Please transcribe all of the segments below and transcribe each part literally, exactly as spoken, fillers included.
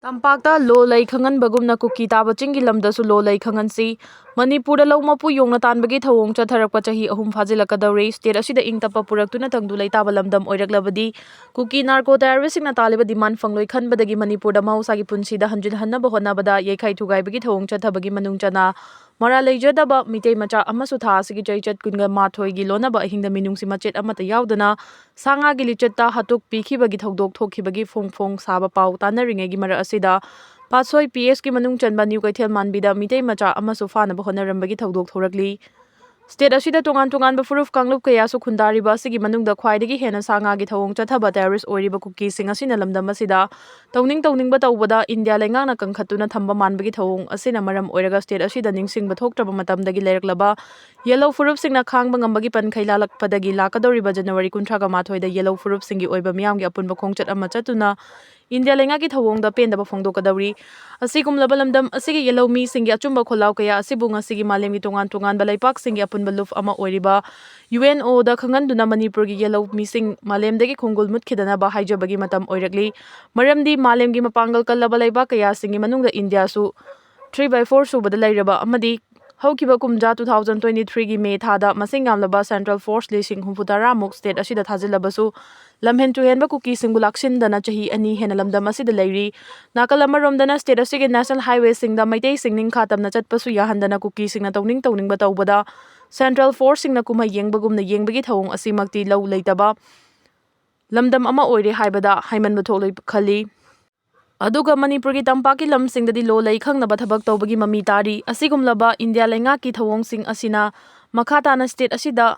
ꯇꯝꯄꯥꯛꯇ ꯂꯣ ꯂꯩ ꯈꯪꯍꯟꯕꯒꯨꯝꯅ ꯀꯨꯀꯤ ꯇꯥꯕ ꯆꯤꯡꯒꯤ ꯂꯝꯗꯁꯨ ꯂꯣ ꯂꯩ ꯈꯪꯍꯟꯁꯤ꯫ ꯃꯅꯤꯄꯨꯔꯗ ꯂꯧ ꯃꯄꯨ ꯌꯣꯡꯅ ꯇꯥꯟꯕꯒꯤ ꯊꯧꯑꯣꯡ ꯆꯠꯊꯔꯛꯄ ꯆꯍꯤ ꯑꯍꯨꯝ ꯐꯥꯖꯤꯜꯂꯛꯀꯗꯧꯔꯦ꯫ ꯁ꯭ꯇꯦꯠ ꯑꯁꯤꯗ ꯏꯪ ꯇꯞꯄ ꯄꯨꯔꯛꯇꯨꯅ ꯇꯪꯗꯨ ꯂꯩꯇꯥꯕ ꯂꯝꯗꯝ ꯑꯣꯏꯔꯛꯂꯕꯗꯤ ꯀꯨꯀꯤ ꯅꯥꯔꯀꯣ ꯇꯦꯔꯣꯔꯤꯁ꯭ꯠꯁꯤꯡꯅ ꯇꯥꯜꯂꯤꯕ ꯗꯤꯃꯥꯟꯗ ꯐꯪꯂꯣꯏ ꯈꯟꯕꯗꯒꯤ ꯃꯅꯤꯄꯨꯔꯗ ꯃꯍꯧꯁꯥꯒꯤ ꯄꯨꯟꯁꯤꯗ ꯍꯟꯖꯤꯟꯍꯟꯅꯕ ꯍꯣꯠꯅꯕꯗ ꯌꯩꯈꯥꯏ ꯊꯨꯒꯥꯏꯕꯒꯤ ꯊꯧꯑꯣꯡ ꯆꯠꯊꯕꯒꯤ ꯃꯅꯨꯡ ꯆꯟꯅ ꯃꯔꯥꯜ ꯂꯩꯖꯗꯕ ꯃꯤꯇꯩ ꯃꯆꯥ ꯑꯃꯁꯨ ꯊꯥ ꯑꯁꯤꯒꯤ ꯆꯩꯆꯠ ꯀꯨꯟꯒ ꯃꯥꯊꯣꯏꯒꯤ ꯂꯣꯟꯅꯕ ꯑꯍꯤꯡꯗ ꯃꯤꯅꯨꯡꯁꯤ ꯃꯆꯦꯠ ꯑꯃꯠꯇ ꯌꯥꯎꯗꯅ ꯁꯥ ꯉꯥꯒꯤ ꯂꯤꯆꯠꯇ ꯍꯥꯠꯇꯣꯛꯄꯤꯈꯤꯕꯒꯤ ꯊꯧꯗꯣꯛ ꯊꯣꯛꯈꯤꯕꯒꯤ ꯐꯣꯡ ꯐꯣꯡ ꯁꯥꯕ ꯄꯥꯎ ꯇꯥꯟꯅꯔꯤꯉꯩꯒꯤ ꯃꯔꯛ ꯑꯁꯤꯗ ꯄꯥꯠꯁꯣꯏ ꯄꯤ ꯑꯦꯁꯀꯤ ꯃꯅꯨꯡ ꯆꯟꯕ ꯅ꯭ꯌꯨ ꯀꯩꯊꯦꯜ ꯃꯥꯟꯕꯤꯗ ꯃꯤꯇꯩ ꯃꯆꯥ ꯑꯃꯁꯨ ꯐꯥꯅꯕ ꯍꯣꯠꯅꯔꯝꯕꯒꯤ ꯊꯧꯗꯣꯛ ꯊꯣꯔꯛꯂꯤ꯫ ꯁ꯭ꯇꯦꯠ ꯑꯁꯤꯗ ꯇꯣꯉꯥꯟ ꯇꯣꯉꯥꯟꯕ ꯐꯨꯔꯨꯞ ꯀꯥꯡꯂꯨꯞ ꯀꯌꯥꯁꯨ ꯈꯨꯟꯗꯥꯔꯤꯕ ꯑꯁꯤꯒꯤ ꯃꯅꯨꯡꯗ ꯈ꯭ꯋꯥꯏꯗꯒꯤ ꯍꯦꯟꯅ ꯁꯥ ꯉꯥꯒꯤ ꯊꯧꯑꯣꯡ ꯆꯠꯊꯕ ꯇꯦꯔꯣꯔꯤꯁ꯭ꯠ ꯑꯣꯏꯔꯤꯕ ꯀꯨꯀꯤꯁꯤꯡ ꯑꯁꯤꯅ ꯂꯝꯗꯝ ꯑꯁꯤꯗ ꯇꯧꯅꯤꯡ ꯇꯧꯅꯤꯡꯕ ꯇꯧꯕꯗ ꯏꯟꯗꯤꯌꯥ ꯂꯩꯉꯥꯛꯅ ꯀꯟꯈꯠꯇꯨꯅ ꯊꯝꯕ ꯃꯥꯟꯕꯒꯤ ꯊꯧꯑꯣꯡ ꯑꯁꯤꯅ ꯃꯔꯝ ꯑꯣꯏꯔꯒ ꯁ꯭ꯇꯦꯠ ꯑꯁꯤꯗ ꯅꯤꯡꯁꯤꯡꯕ ꯊꯣꯛꯇ꯭ꯔꯕ ꯃꯇꯝꯗꯒꯤ ꯂꯩꯔꯛꯂꯕ ꯌꯦꯜꯂꯧ ꯐꯨꯔꯨꯞꯁꯤꯡꯅ ꯈꯥꯡꯕ ꯉꯝꯕꯒꯤ ꯄꯟꯈꯩ ꯂꯥꯜꯂꯛꯄꯗꯒꯤ ꯂꯥꯛꯀꯗꯧꯔꯤꯕ ꯖꯅꯋꯥꯔꯤ ꯀꯨꯟꯊ꯭ꯔꯥꯒ ꯃꯥꯊꯣꯏꯗ ꯌꯦꯜꯂꯧ ꯐꯨꯔꯨꯞꯁꯤꯡꯒꯤ ꯑꯣꯏꯕ ꯃꯤꯌꯥꯝꯒꯤ ꯑꯄꯨꯟꯕ ꯈꯣꯡꯆꯠ ꯑꯃ ꯆꯠꯇꯨꯅ ꯏꯟꯗꯤꯌꯥ ꯂꯩꯉꯥꯛꯀꯤ ꯊꯧꯑꯣꯡꯗ ꯄꯦꯟꯗꯕ ꯐꯣꯡꯗꯣꯛꯀꯗꯧꯔꯤ꯫ ꯑꯁꯤꯒꯨꯝꯂꯕ ꯂꯝꯗꯝ ꯑꯁꯤꯒꯤ ꯌꯦꯜꯂꯧ ꯃꯤꯁꯤꯡꯒꯤ ꯑꯆꯨꯝꯕ ꯈꯣꯜꯂꯥꯎ ꯀꯌꯥ ꯑꯁꯤꯕꯨ ꯉꯁꯤꯒꯤ ꯃꯥꯂꯦꯝꯒꯤ ꯇꯣꯉꯥꯟ ꯇꯣꯉꯥꯟꯕ ꯂꯩꯄꯥꯛꯁꯤꯡꯒꯤ ꯑꯄꯨꯟꯕ ꯂꯨꯞ ꯑꯃ ꯑꯣꯏꯔꯤꯕ ꯌꯨ ꯑꯦꯟ ꯑꯣꯗ ꯈꯪꯍꯟꯗꯨꯅ ꯃꯅꯤꯄꯨꯔꯒꯤ ꯌꯦꯜꯂꯧ ꯃꯤꯁꯤꯡ ꯃꯥꯂꯦꯝꯗꯒꯤ ꯈꯣꯡꯒꯨꯜ ꯃꯨꯠꯈꯤꯗꯅꯕ ꯍꯥꯏꯖꯕꯒꯤ ꯃꯇꯝ ꯑꯣꯏꯔꯛꯂꯤ꯫ ꯃꯔꯝꯗꯤ ꯃꯥꯂꯦꯝꯒꯤ ꯃꯄꯥꯡꯒꯜ ꯀꯜꯂꯕ ꯂꯩꯕꯥꯛ ꯀꯌꯥꯁꯤꯡꯒꯤ ꯃꯅꯨꯡꯗ ꯏꯟꯗꯤꯌꯥꯁꯨ three by four ꯁꯨꯕꯗ ꯂꯩꯔꯕ ꯑꯃꯗꯤ ꯍꯧꯈꯤꯕ ꯀꯨꯝꯖꯥ two thousand twenty threeꯒꯤ ꯃꯦ ꯊꯥꯗ ꯃꯁꯤꯡ ꯌꯥꯝꯂꯕ ꯁꯦꯟꯇ꯭ꯔꯦꯜ ꯐꯣꯔꯁ ꯂꯤꯁꯤꯡ ꯍꯨꯝꯐꯨ ꯇꯔꯥꯃꯨꯛ ꯁ꯭ꯇꯦꯠ ꯑꯁꯤꯗ ꯊꯥꯖꯤꯜꯂꯕꯁꯨ ꯂꯝꯍꯦꯟ ꯇꯨꯍꯦꯟꯕ ꯀꯨꯀꯤꯁꯤꯡꯕꯨ ꯂꯥꯛꯁꯤꯟꯗꯅ ꯆꯍꯤ ꯑꯅꯤ ꯍꯦꯟꯅ ꯂꯝꯗꯝ ꯑꯁꯤꯗ ꯂꯩꯔꯤ꯫ ꯅꯥꯀꯜ ꯑꯃꯔꯣꯝꯗꯅ ꯁ꯭ꯇꯦꯠ ꯑꯁꯤꯒꯤ ꯅꯦꯁꯅꯦꯜ ꯍꯥꯏꯋꯦꯁꯤꯡꯗ ꯃꯩꯇꯩꯁꯤꯡ ꯅꯤꯡꯈꯥ ꯇꯝꯅ ꯆꯠꯄꯁꯨ ꯌꯥꯍꯟꯗꯅ ꯀꯨꯀꯤꯁꯤꯡꯅ ꯇꯧꯅꯤꯡ ꯇꯧꯅꯤꯡꯕ ꯇꯧꯕꯗ ꯁꯦꯟꯇ꯭ꯔꯦꯜ ꯐꯣꯔꯁꯁꯤꯡꯅ ꯀꯨꯝꯍꯩ ꯌꯦꯡꯕꯒꯨꯝꯅ ꯌꯦꯡꯕꯒꯤ ꯊꯧꯑꯣꯡ ꯑꯁꯤꯃꯛꯇꯤ ꯂꯧ ꯂꯩꯇꯕ ꯂꯝꯗꯝ ꯑꯃ ꯑꯣꯏꯔꯦ ꯍꯥꯏꯕꯗ ꯍꯥꯏꯃꯟꯕ ꯊꯣꯛꯂꯣꯏ ꯈꯜꯂꯤ꯫ ꯑꯗꯨꯒ ꯃꯅꯤꯄꯨꯔꯒꯤ ꯇꯝꯄꯥꯛꯀꯤ ꯂꯝꯁꯤꯡꯗꯗꯤ ꯂꯣ ꯂꯩ ꯈꯪꯅꯕ ꯊꯕꯛ ꯇꯧꯕꯒꯤ ꯃꯃꯤ ꯇꯥꯔꯤ꯫ ꯑꯁꯤꯒꯨꯝꯂꯕ ꯏꯟꯗꯤꯌꯥ ꯂꯩꯉꯥꯛꯀꯤ ꯊꯧꯑꯣꯡꯁꯤꯡ ꯑꯁꯤꯅ ꯃꯈꯥ ꯇꯥꯅ ꯁ꯭ꯇꯦꯠ ꯑꯁꯤꯗ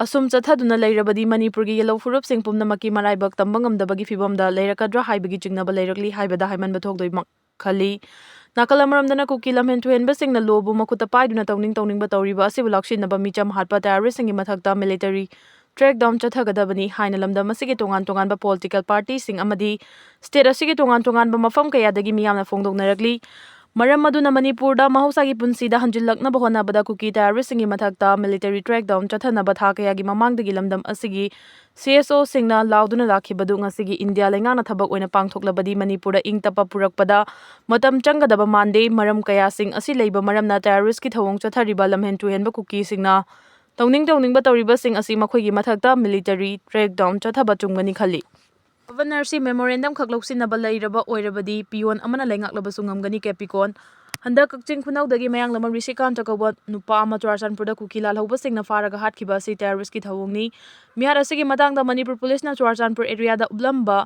ꯑꯁꯨꯝ ꯆꯠꯊꯗꯨꯅ ꯂꯩꯔꯕꯗꯤ ꯃꯅꯤꯄꯨꯔꯒꯤ ꯌꯦꯜꯂꯧ ꯐꯨꯔꯨꯞꯁꯤꯡ ꯄꯨꯝꯅꯃꯛꯀꯤ ꯃꯔꯥꯏꯕꯛ ꯇꯝꯕ ꯉꯝꯗꯕꯒꯤ ꯐꯤꯕꯝꯗ ꯂꯩꯔꯛꯀꯗ꯭ꯔꯥ ꯍꯥꯏꯕꯒꯤ ꯆꯤꯡꯅꯕ ꯂꯩꯔꯛꯂꯤ ꯍꯥꯏꯕꯗ ꯍꯥꯏꯃꯟꯕ ꯊꯣꯛꯂꯣꯏ ꯈꯜꯂꯤ꯫ ꯅꯥꯀꯜ ꯑꯃꯔꯣꯝꯗꯅ ꯀꯨꯀꯤ ꯂꯝꯍꯦꯟ ꯇꯨꯍꯦꯟꯕꯁꯤꯡꯅ ꯂꯣꯕꯨ ꯃꯈꯨꯠꯇ ꯄꯥꯏꯗꯨꯅ ꯇꯧꯅꯤꯡ ꯇꯧꯅꯤꯡꯕ ꯇꯧꯔꯤꯕ ꯑꯁꯤꯕꯨ ꯂꯥꯛꯁꯤꯟꯅꯕ ꯃꯤꯆꯝ ꯍꯥꯠꯄ ꯇꯦꯔꯣꯔꯤꯁ꯭ꯠꯁꯤꯡꯒꯤ ꯃꯊꯛꯇ ꯃꯤꯂꯤꯇꯔꯤ crackdown ꯆꯠꯊꯒꯗꯕꯅꯤ ꯍꯥꯏꯅ ꯂꯝꯗꯝ ꯑꯁꯤꯒꯤ ꯇꯣꯉꯥꯟ ꯇꯣꯉꯥꯟꯕ ꯄꯣꯂꯤꯇꯤꯀꯦꯜ ꯄꯥꯔꯇꯤꯁꯤꯡ ꯑꯃꯗꯤ ꯁ꯭ꯇꯦꯠ ꯑꯁꯤꯒꯤ ꯇꯣꯉꯥꯟ ꯇꯣꯉꯥꯟꯕ ꯃꯐꯝ ꯀꯌꯥꯗꯒꯤ ꯃꯤꯌꯥꯝꯅ ꯐꯣꯡꯗꯣꯛꯅꯔꯛꯂꯤ꯫ ꯃꯔꯝ ꯑꯗꯨꯅ ꯃꯅꯤꯄꯨꯔꯗ ꯃꯍꯧꯁꯥꯒꯤ ꯄꯨꯟꯁꯤꯗ ꯍꯟꯖꯤꯜꯂꯛꯅꯕ ꯍꯣꯠꯅꯕꯗ ꯀꯨꯀꯤ terroristꯁꯤꯡꯒꯤ ꯃꯊꯛꯇ military crackdown ꯆꯠꯊꯅꯕ ꯊꯥ ꯀꯌꯥꯒꯤ ꯃꯃꯥꯡꯗꯒꯤ ꯂꯝꯗꯝ ꯑꯁꯤꯒꯤ CSOꯁꯤꯡꯅ ꯂꯥꯎꯗꯨꯅ ꯂꯥꯛꯈꯤꯕꯗꯨ ꯉꯁꯤꯒꯤ ꯏꯟꯗꯤꯌꯥ ꯂꯩꯉꯥꯛꯅ ꯊꯕꯛ ꯑꯣꯏꯅ ꯄꯥꯡꯊꯣꯛꯂꯕꯗꯤ ꯃꯅꯤꯄꯨꯔꯗ ꯏꯪ ꯇꯞꯄ ꯄꯨꯔꯛꯄꯗ ꯃꯇꯝ ꯆꯪꯒꯗꯕ ꯃꯥꯟꯗꯦ꯫ ꯃꯔꯝ ꯀꯌꯥꯁꯤꯡ ꯑꯁꯤ ꯂꯩꯕ ꯃꯔꯝꯅ terroristꯀꯤ ꯊꯧꯑꯣꯡ ꯆꯠꯊꯔꯤꯕ ꯂꯝꯍꯦꯟ ꯇꯨꯍꯦꯟꯕ ꯀꯨꯀꯤꯁꯤꯡꯅ ꯇꯧꯅꯤꯡ ꯇꯧꯅꯤꯡꯕ ꯇꯧꯔꯤꯕꯁꯤꯡ ꯑꯁꯤ ꯃꯈꯣꯏꯒꯤ ꯃꯊꯛꯇ military crackdown ꯆꯠꯊꯕ ꯆꯨꯝꯒꯅꯤ ꯈꯜꯂꯤ꯫ Governorꯁꯤ memorandum ꯈꯛ ꯂꯧꯁꯤꯟꯅꯕ ꯂꯩꯔꯕ ꯑꯣꯏꯔꯕꯗꯤ peon ꯑꯃꯅ ꯂꯩꯉꯥꯛꯂꯕꯁꯨ ꯉꯝꯒꯅꯤ꯫ ꯀꯦꯄꯤꯀꯣꯟ꯫ ꯍꯟꯗꯛ ꯀꯛꯆꯤꯡ ꯈꯨꯅꯧꯗꯒꯤ ꯃꯌꯥꯡꯂꯃ ꯔꯤꯁꯤꯀꯥꯟꯇ ꯀꯧꯕ ꯅꯨꯄꯥ ꯑꯃ ꯆꯨꯔꯥꯆꯥꯟꯄꯨꯔꯗ ꯀꯨꯀꯤ ꯂꯥꯜꯍꯧꯕꯁꯤꯡꯅ ꯐꯥꯔꯒ ꯍꯥꯠꯈꯤꯕ ꯑꯁꯤ terroristꯀꯤ ꯊꯧꯑꯣꯡꯅꯤ꯫ ꯃꯤꯍꯥꯠ ꯑꯁꯤꯒꯤ ꯃꯇꯥꯡꯗ ꯃꯅꯤꯄꯨꯔ ꯄꯨꯂꯤꯁꯅ ꯆꯨꯔꯥꯆꯥꯟꯄꯨꯔ areaꯗ ꯎꯞꯂꯝꯕ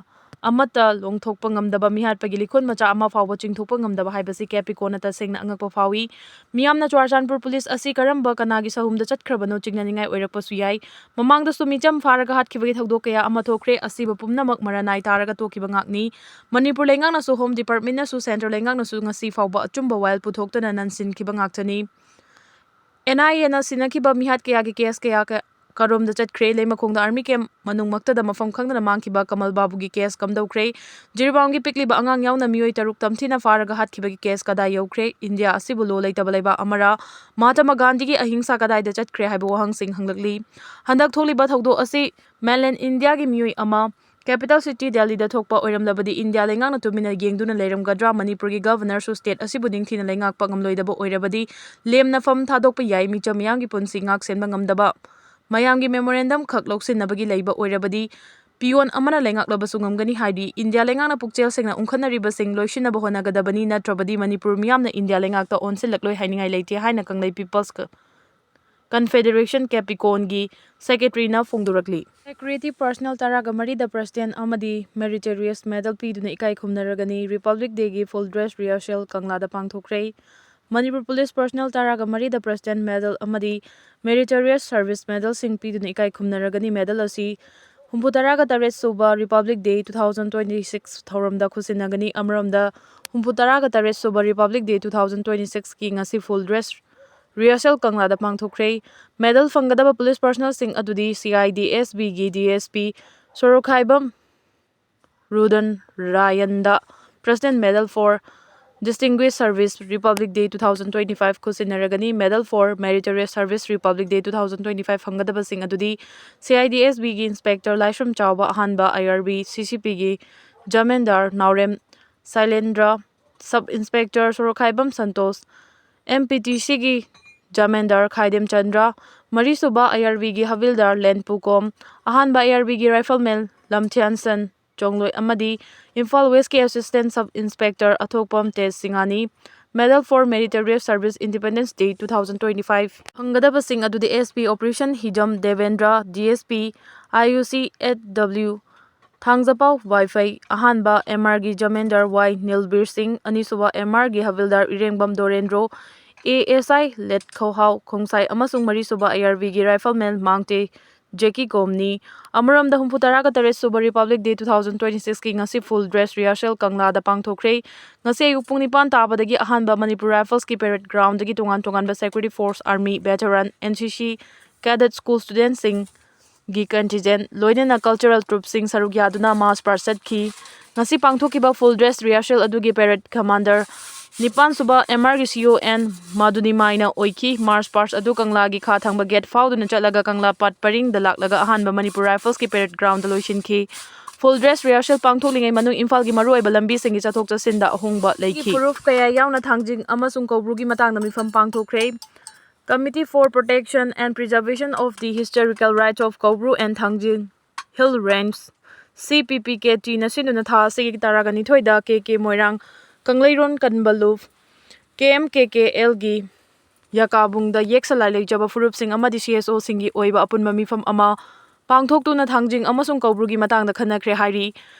ꯑꯃꯠꯇ ꯂꯣꯡꯊꯣꯛꯄ ꯉꯝꯗꯕ, ꯃꯤꯍꯥꯠꯄꯒꯤ ꯂꯤꯈꯣꯟ ꯃꯆꯥ ꯑꯃ ꯐꯥꯎꯕ ꯆꯤꯡꯊꯣꯛꯄ ꯉꯝꯗꯕ ꯍꯥꯏꯕꯁꯤ ꯀꯦꯄꯤꯀꯣꯟꯅ ꯇꯁꯦꯡꯅ ꯑꯉꯛꯄ ꯐꯥꯎꯏ꯫ ꯃꯤꯌꯥꯝꯅ ꯆꯨꯔꯥꯆꯥꯟꯄꯨꯔ ꯄꯨꯂꯤꯁ ꯑꯁꯤ ꯀꯔꯝꯕ ꯀꯅꯥꯒꯤ ꯁꯍꯨꯝꯗ ꯆꯠꯈ꯭ꯔꯕꯅꯣ ꯆꯤꯡꯅꯅꯤꯡꯉꯥꯏ ꯑꯣꯏꯔꯛꯄꯁꯨ ꯌꯥꯏ꯫ ꯃꯃꯥꯡꯗꯁꯨ ꯃꯤꯆꯝ ꯐꯥꯔꯒ ꯍꯥꯠꯈꯤꯕꯒꯤ ꯊꯧꯗꯣꯛ ꯀꯌꯥ ꯑꯃ ꯊꯣꯛꯈ꯭ꯔꯦ꯫ ꯑꯁꯤꯕ ꯄꯨꯝꯅꯃꯛ ꯃꯔꯥꯅꯥꯏ ꯇꯥꯔꯒ ꯇꯣꯛꯈꯤꯕ ꯉꯥꯛꯅꯤ꯫ ꯃꯅꯤꯄꯨꯔ ꯂꯩꯉꯥꯛꯅꯁꯨ, Home Departmentꯅꯁꯨ, central ꯂꯩꯉꯥꯛꯅꯁꯨ ꯉꯁꯤ ꯐꯥꯎꯕ ꯑꯆꯨꯝꯕ ꯋꯥꯌꯦꯜ ꯄꯨꯊꯣꯛꯇꯅ ꯅꯟꯁꯤꯟꯈꯤꯕ ꯉꯥꯛꯇꯅꯤ꯫ NIAꯅ ꯁꯤꯟꯅꯈꯤꯕ ꯃꯤꯍꯥꯠ ꯀꯌꯥꯒꯤ case ꯀꯌꯥ ꯀ-, ꯀꯔꯣꯝꯗ ꯆꯠꯈ꯭ꯔꯦ? ꯂꯩꯃꯈꯣꯡꯗ army camp ꯃꯅꯨꯡꯃꯛꯇꯗ ꯃꯐꯝ ꯈꯪꯗꯅ ꯃꯥꯡꯈꯤꯕ ꯀꯃꯜ ꯕꯥꯕꯨꯒꯤ case ꯀꯝꯗꯧꯈ꯭ꯔꯦ? ꯖꯤꯔꯤꯕꯥꯝꯒꯤ ꯄꯤꯛꯂꯤꯕ ꯑꯉꯥꯡ ꯌꯥꯎꯅ ꯃꯤꯑꯣꯏ ꯇꯔꯨꯛ ꯇꯝꯊꯤꯅ ꯐꯥꯔꯒ ꯍꯥꯠꯈꯤꯕꯒꯤ case ꯀꯗꯥꯏ ꯌꯧꯈ꯭ꯔꯦ? ꯏꯟꯗꯤꯌꯥ ꯑꯁꯤꯕꯨ law ꯂꯩꯇꯕ ꯂꯩꯕꯥꯛ ꯑꯃꯔ? ꯃꯍꯥꯇꯃꯥ ꯒꯥꯟꯙꯤꯒꯤ ꯑꯍꯤꯡꯁꯥ ꯀꯗꯥꯏꯗ ꯆꯠꯈ꯭ꯔꯦ ꯍꯥꯏꯕ ꯋꯥꯍꯪꯁꯤꯡ ꯍꯪꯂꯛꯂꯤ꯫ ꯍꯟꯗꯛ ꯊꯣꯛꯂꯤꯕ ꯊꯧꯗꯣꯛ ꯑꯁꯤ mainland ꯏꯟꯗꯤꯌꯥꯒꯤ ꯃꯤꯑꯣꯏ ꯑꯃ capital city ꯗꯦꯜꯂꯤꯗ ꯊꯣꯛꯄ ꯑꯣꯏꯔꯝꯂꯕꯗꯤ ꯏꯟꯗꯤꯌꯥ ꯂꯩꯉꯥꯛꯅ ꯇꯨꯃꯤꯟꯅ ꯌꯦꯡꯗꯨꯅ ꯂꯩꯔꯝꯒꯗ꯭ꯔꯥ? ꯃꯅꯤꯄꯨꯔꯒꯤ governorꯁꯨ state ꯑꯁꯤꯕꯨ ꯅꯤꯡꯊꯤꯅ ꯂꯩꯉꯥꯛꯄ ꯉꯝꯂꯣꯏꯗꯕ ꯑꯣꯏꯔꯕꯗꯤ ꯂꯦꯝꯅ ꯐꯝ ꯊꯥꯗꯣꯛꯄ ꯌꯥꯏ꯫ ꯃꯤꯆꯝ ꯃꯤꯌꯥꯝꯒꯤ ꯄꯨꯟꯁꯤ ꯉꯥꯛ ꯁꯦꯟꯕ ꯉꯝꯗꯕ, ꯃꯌꯥꯝꯒꯤ memorandum ꯈꯛ ꯂꯧꯁꯤꯟꯅꯕꯒꯤ ꯂꯩꯕ ꯑꯣꯏꯔꯕꯗꯤ peon ꯑꯃꯅ ꯂꯩꯉꯥꯛꯂꯕꯁꯨ ꯉꯝꯒꯅꯤ ꯍꯥꯏꯔꯤ꯫ ꯏꯟꯗꯤꯌꯥ ꯂꯩꯉꯥꯛꯅ ꯄꯨꯛꯆꯦꯜ ꯁꯦꯡꯅ ꯎꯪꯈꯠꯅꯔꯤꯕꯁꯤꯡ ꯂꯣꯏꯁꯤꯟꯅꯕ ꯍꯣꯠꯅꯒꯗꯕꯅꯤ, ꯅꯠꯇ꯭ꯔꯕꯗꯤ ꯃꯅꯤꯄꯨꯔ ꯃꯤꯌꯥꯝꯅ ꯏꯟꯗꯤꯌꯥ ꯂꯩꯉꯥꯛꯇ ꯑꯣꯟꯁꯤꯜꯂꯛꯂꯣꯏ ꯍꯥꯏꯅꯤꯡꯉꯥꯏ ꯂꯩꯇꯦ ꯍꯥꯏꯅ ꯀꯪꯂꯩ People's Confederation ꯀꯦꯄꯤꯀꯣꯟꯒꯤ secretaryꯅ ꯐꯣꯡꯗꯣꯔꯛꯂꯤ꯫ Secretary personnel ꯇꯔꯥꯒ ꯃꯔꯤꯗ President ꯑꯃꯗꯤ Meritorious Medal ꯄꯤꯗꯨꯅ ꯏꯀꯥꯏ ꯈꯨꯝꯅꯔꯒꯅꯤ꯫ Republic Dayꯒꯤ full dress rehearsal ꯀꯪꯂꯥꯗ ꯄꯥꯡꯊꯣꯛꯈ꯭ꯔꯦ꯫ ꯃꯅꯤꯄꯨꯔ ꯄꯨꯂꯤꯁ personnel ꯇꯔꯥꯒ ꯃꯔꯤꯗ President Medal ꯑꯃꯗꯤ Meritorious Service Medalꯁꯤꯡ ꯄꯤꯗꯨꯅ ꯏꯀꯥꯏ ꯈꯨꯝꯅꯔꯒꯅꯤ꯫ Medal ꯑꯁꯤ ꯍꯨꯝꯐꯨ ꯇꯔꯥꯒ ꯇꯔꯦꯠ ꯁꯨꯕ Republic Day two thousand twenty six ꯊꯧꯔꯝꯗ ꯈꯨꯠꯁꯤꯟꯅꯒꯅꯤ꯫ ꯑꯃꯔꯣꯝꯗ, ꯍꯨꯝꯐꯨ ꯇꯔꯥꯒ ꯇꯔꯦꯠ ꯁꯨꯕ Republic Day two thousand twenty sixꯀꯤ ꯉꯁꯤ full dress rehearsal ꯀꯪꯂꯥꯗ ꯄꯥꯡꯊꯣꯛꯈ꯭ꯔꯦ꯫ Medal ꯐꯪꯒꯗꯕ ꯄꯨꯂꯤꯁ personnelꯁꯤꯡ ꯑꯗꯨꯗꯤ CIDSBꯒꯤ DSP ꯁꯣꯔꯣꯈꯥꯏꯕꯝ ꯔꯨꯗꯟ ꯔꯥꯌꯟꯗ President Medal for Distinguished Service Republic Day two thousand twenty-five ꯈꯨꯠꯁꯤꯟꯅꯔꯒꯅꯤ꯫ Medal for Meritorious Service Republic Day two thousand twenty-five ꯐꯪꯒꯗꯕꯁꯤꯡ ꯑꯗꯨꯗꯤ C I D S Bꯒꯤ Inspector ꯂꯥꯏꯁ꯭ꯔꯝ ꯆꯥꯎꯕ, ꯑꯍꯥꯟꯕ I R B C C Pꯒꯤ Jamandar Naorem ꯁꯥꯏꯂꯦꯟꯗ꯭ꯔ, Sub Inspector Sorokhaibam Santosh, M P T Cꯒꯤ Jamandar Khaidem Chandra, ꯃꯔꯤꯁꯨꯕ I R Bꯒꯤ Havildar ꯂꯦꯟꯄꯨꯀꯣꯝ, ꯑꯍꯥꯟꯕ I R Bꯒꯤ Rifleman ꯂꯝꯊꯤꯌꯥꯟꯁꯟ ꯆꯣꯡꯂꯣꯏ ꯑꯃꯗꯤ Imphal Westꯀꯤ Assistant Sub Inspector ꯑꯊꯣꯛꯄꯝ ꯇꯦꯖ ꯁꯤꯡꯍꯅꯤ꯫ Medal for Meritorious Service Independence Day two thousand twenty-five ꯐꯪꯒꯗꯕꯁꯤꯡ ꯑꯗꯨꯗꯤ S P Operation Hijam Debendra, D S P I U C at W ꯊꯥꯡꯖꯄꯥꯎ ꯋꯥꯏꯐꯩ, ꯑꯍꯥꯟꯕ M Rꯒꯤ Jamandar Y ꯅꯤꯜꯕꯤꯔ ꯁꯤꯡ, ꯑꯅꯤꯁꯨꯕ M Rꯒꯤ Havildar ꯏꯔꯦꯡꯕꯝ Dorendro, A S I ꯂꯦꯠꯈꯧꯍꯥꯎ ꯈꯣꯡꯁꯥꯏ ꯑꯃꯁꯨꯡ ꯃꯔꯤꯁꯨꯕ I R Bꯒꯤ Rifleman Mangte ꯖꯦꯀꯤ ꯀꯣꯝꯅꯤ꯫ ꯑꯃꯔꯣꯝꯗ, ꯍꯨꯝꯐꯨ ꯇꯔꯥꯒ ꯇꯔꯦꯠ ꯁꯨꯕ Republic Day two thousand twenty-sixꯀꯤ ꯉꯁꯤ full dress rehearsal ꯀꯪꯂꯥꯗ ꯄꯥꯡꯊꯣꯛꯈ꯭ꯔꯦ꯫ ꯉꯁꯤ ꯑꯌꯨꯛ ꯄꯨꯡ ꯅꯤꯄꯥꯟ ꯇꯥꯕꯗꯒꯤ ꯑꯍꯥꯟꯕ Manipur Riflesꯀꯤ parade groundꯗꯒꯤ ꯇꯣꯉꯥꯟ ꯇꯣꯉꯥꯟꯕ security force, army, veteran, N C C, cadet school studentꯁꯤꯡꯒꯤ contingent, ꯂꯣꯏꯅꯅ cultural troupeꯁꯤꯡ ꯁꯔꯨꯛ ꯌꯥꯗꯨꯅ march past ꯆꯠꯈꯤ꯫ ꯉꯁꯤ ꯄꯥꯡꯊꯣꯛꯈꯤꯕ full dress rehearsal ꯑꯗꯨꯒꯤ parade commander ꯅꯤꯄꯥꯟ ꯁꯨꯕ M Rꯒꯤ C O N ꯃꯗꯨꯅꯤꯃꯥꯏꯅ ꯑꯣꯏꯈꯤ꯫ March past ꯑꯗꯨ ꯀꯪꯂꯥꯒꯤ ꯈꯥ ꯊꯪꯕ gate ꯐꯥꯎꯗꯨꯅ ꯆꯠꯂꯒ ꯀꯪꯂꯥ ꯄꯥꯠ ꯄꯔꯤꯡꯗ ꯂꯥꯛꯂꯒ ꯑꯍꯥꯟꯕ Manipur Riflesꯀꯤ parade groundꯗ ꯂꯣꯏꯁꯤꯟꯈꯤ꯫ Full dress rehearsal ꯄꯥꯡꯊꯣꯛꯂꯤꯉꯩ ꯃꯅꯨꯡ ꯏꯝꯐꯥꯜꯒꯤ ꯃꯔꯨꯑꯣꯏꯕ ꯂꯝꯕꯤꯁꯤꯡꯒꯤ ꯆꯠꯊꯣꯛ ꯆꯠꯁꯤꯟꯗ ꯑꯍꯣꯡꯕ ꯂꯩꯈꯤ꯫ ꯄ꯭ꯔꯨꯐ ꯀꯌꯥ ꯌꯥꯎꯅ ꯊꯥꯡꯖꯤꯡ ꯑꯃꯁꯨꯡ ꯀꯧꯕ꯭ꯔꯨꯒꯤ ꯃꯇꯥꯡꯗ ꯃꯤꯐꯝ ꯄꯥꯡꯊꯣꯛꯈ꯭ꯔꯦ꯫ Committee for Protection and Preservation of the Historical Rights of Kaubru and Thangzing Hill Range, C P P K Tꯅ ꯁꯤꯟꯗꯨꯅ ꯊꯥ ꯑꯁꯤꯒꯤ ꯇꯔꯥꯒ ꯅꯤꯊꯣꯏꯗ K K ꯃꯣꯏꯔꯥꯡ ꯀꯪꯂꯩꯔꯣꯟ ꯀꯟꯕ ꯂꯨꯞ, K M K K Lꯒꯤ ꯌꯥꯀꯥꯕꯨꯡꯗ ꯌꯦꯛ ꯁꯂꯥꯏ ꯂꯩꯖꯕ ꯐꯨꯔꯨꯞꯁꯤꯡ ꯑꯃꯗꯤ C S Oꯁꯤꯡꯒꯤ ꯑꯣꯏꯕ ꯑꯄꯨꯟꯕ ꯃꯤꯐꯝ ꯑꯃ ꯄꯥꯡꯊꯣꯛꯇꯨꯅ ꯊꯥꯡꯖꯤꯡ ꯑꯃꯁꯨꯡ ꯀꯧꯕ꯭ꯔꯨꯒꯤ ꯃꯇꯥꯡꯗ ꯈꯟꯅꯈ꯭ꯔꯦ ꯍꯥꯏꯔꯤ꯫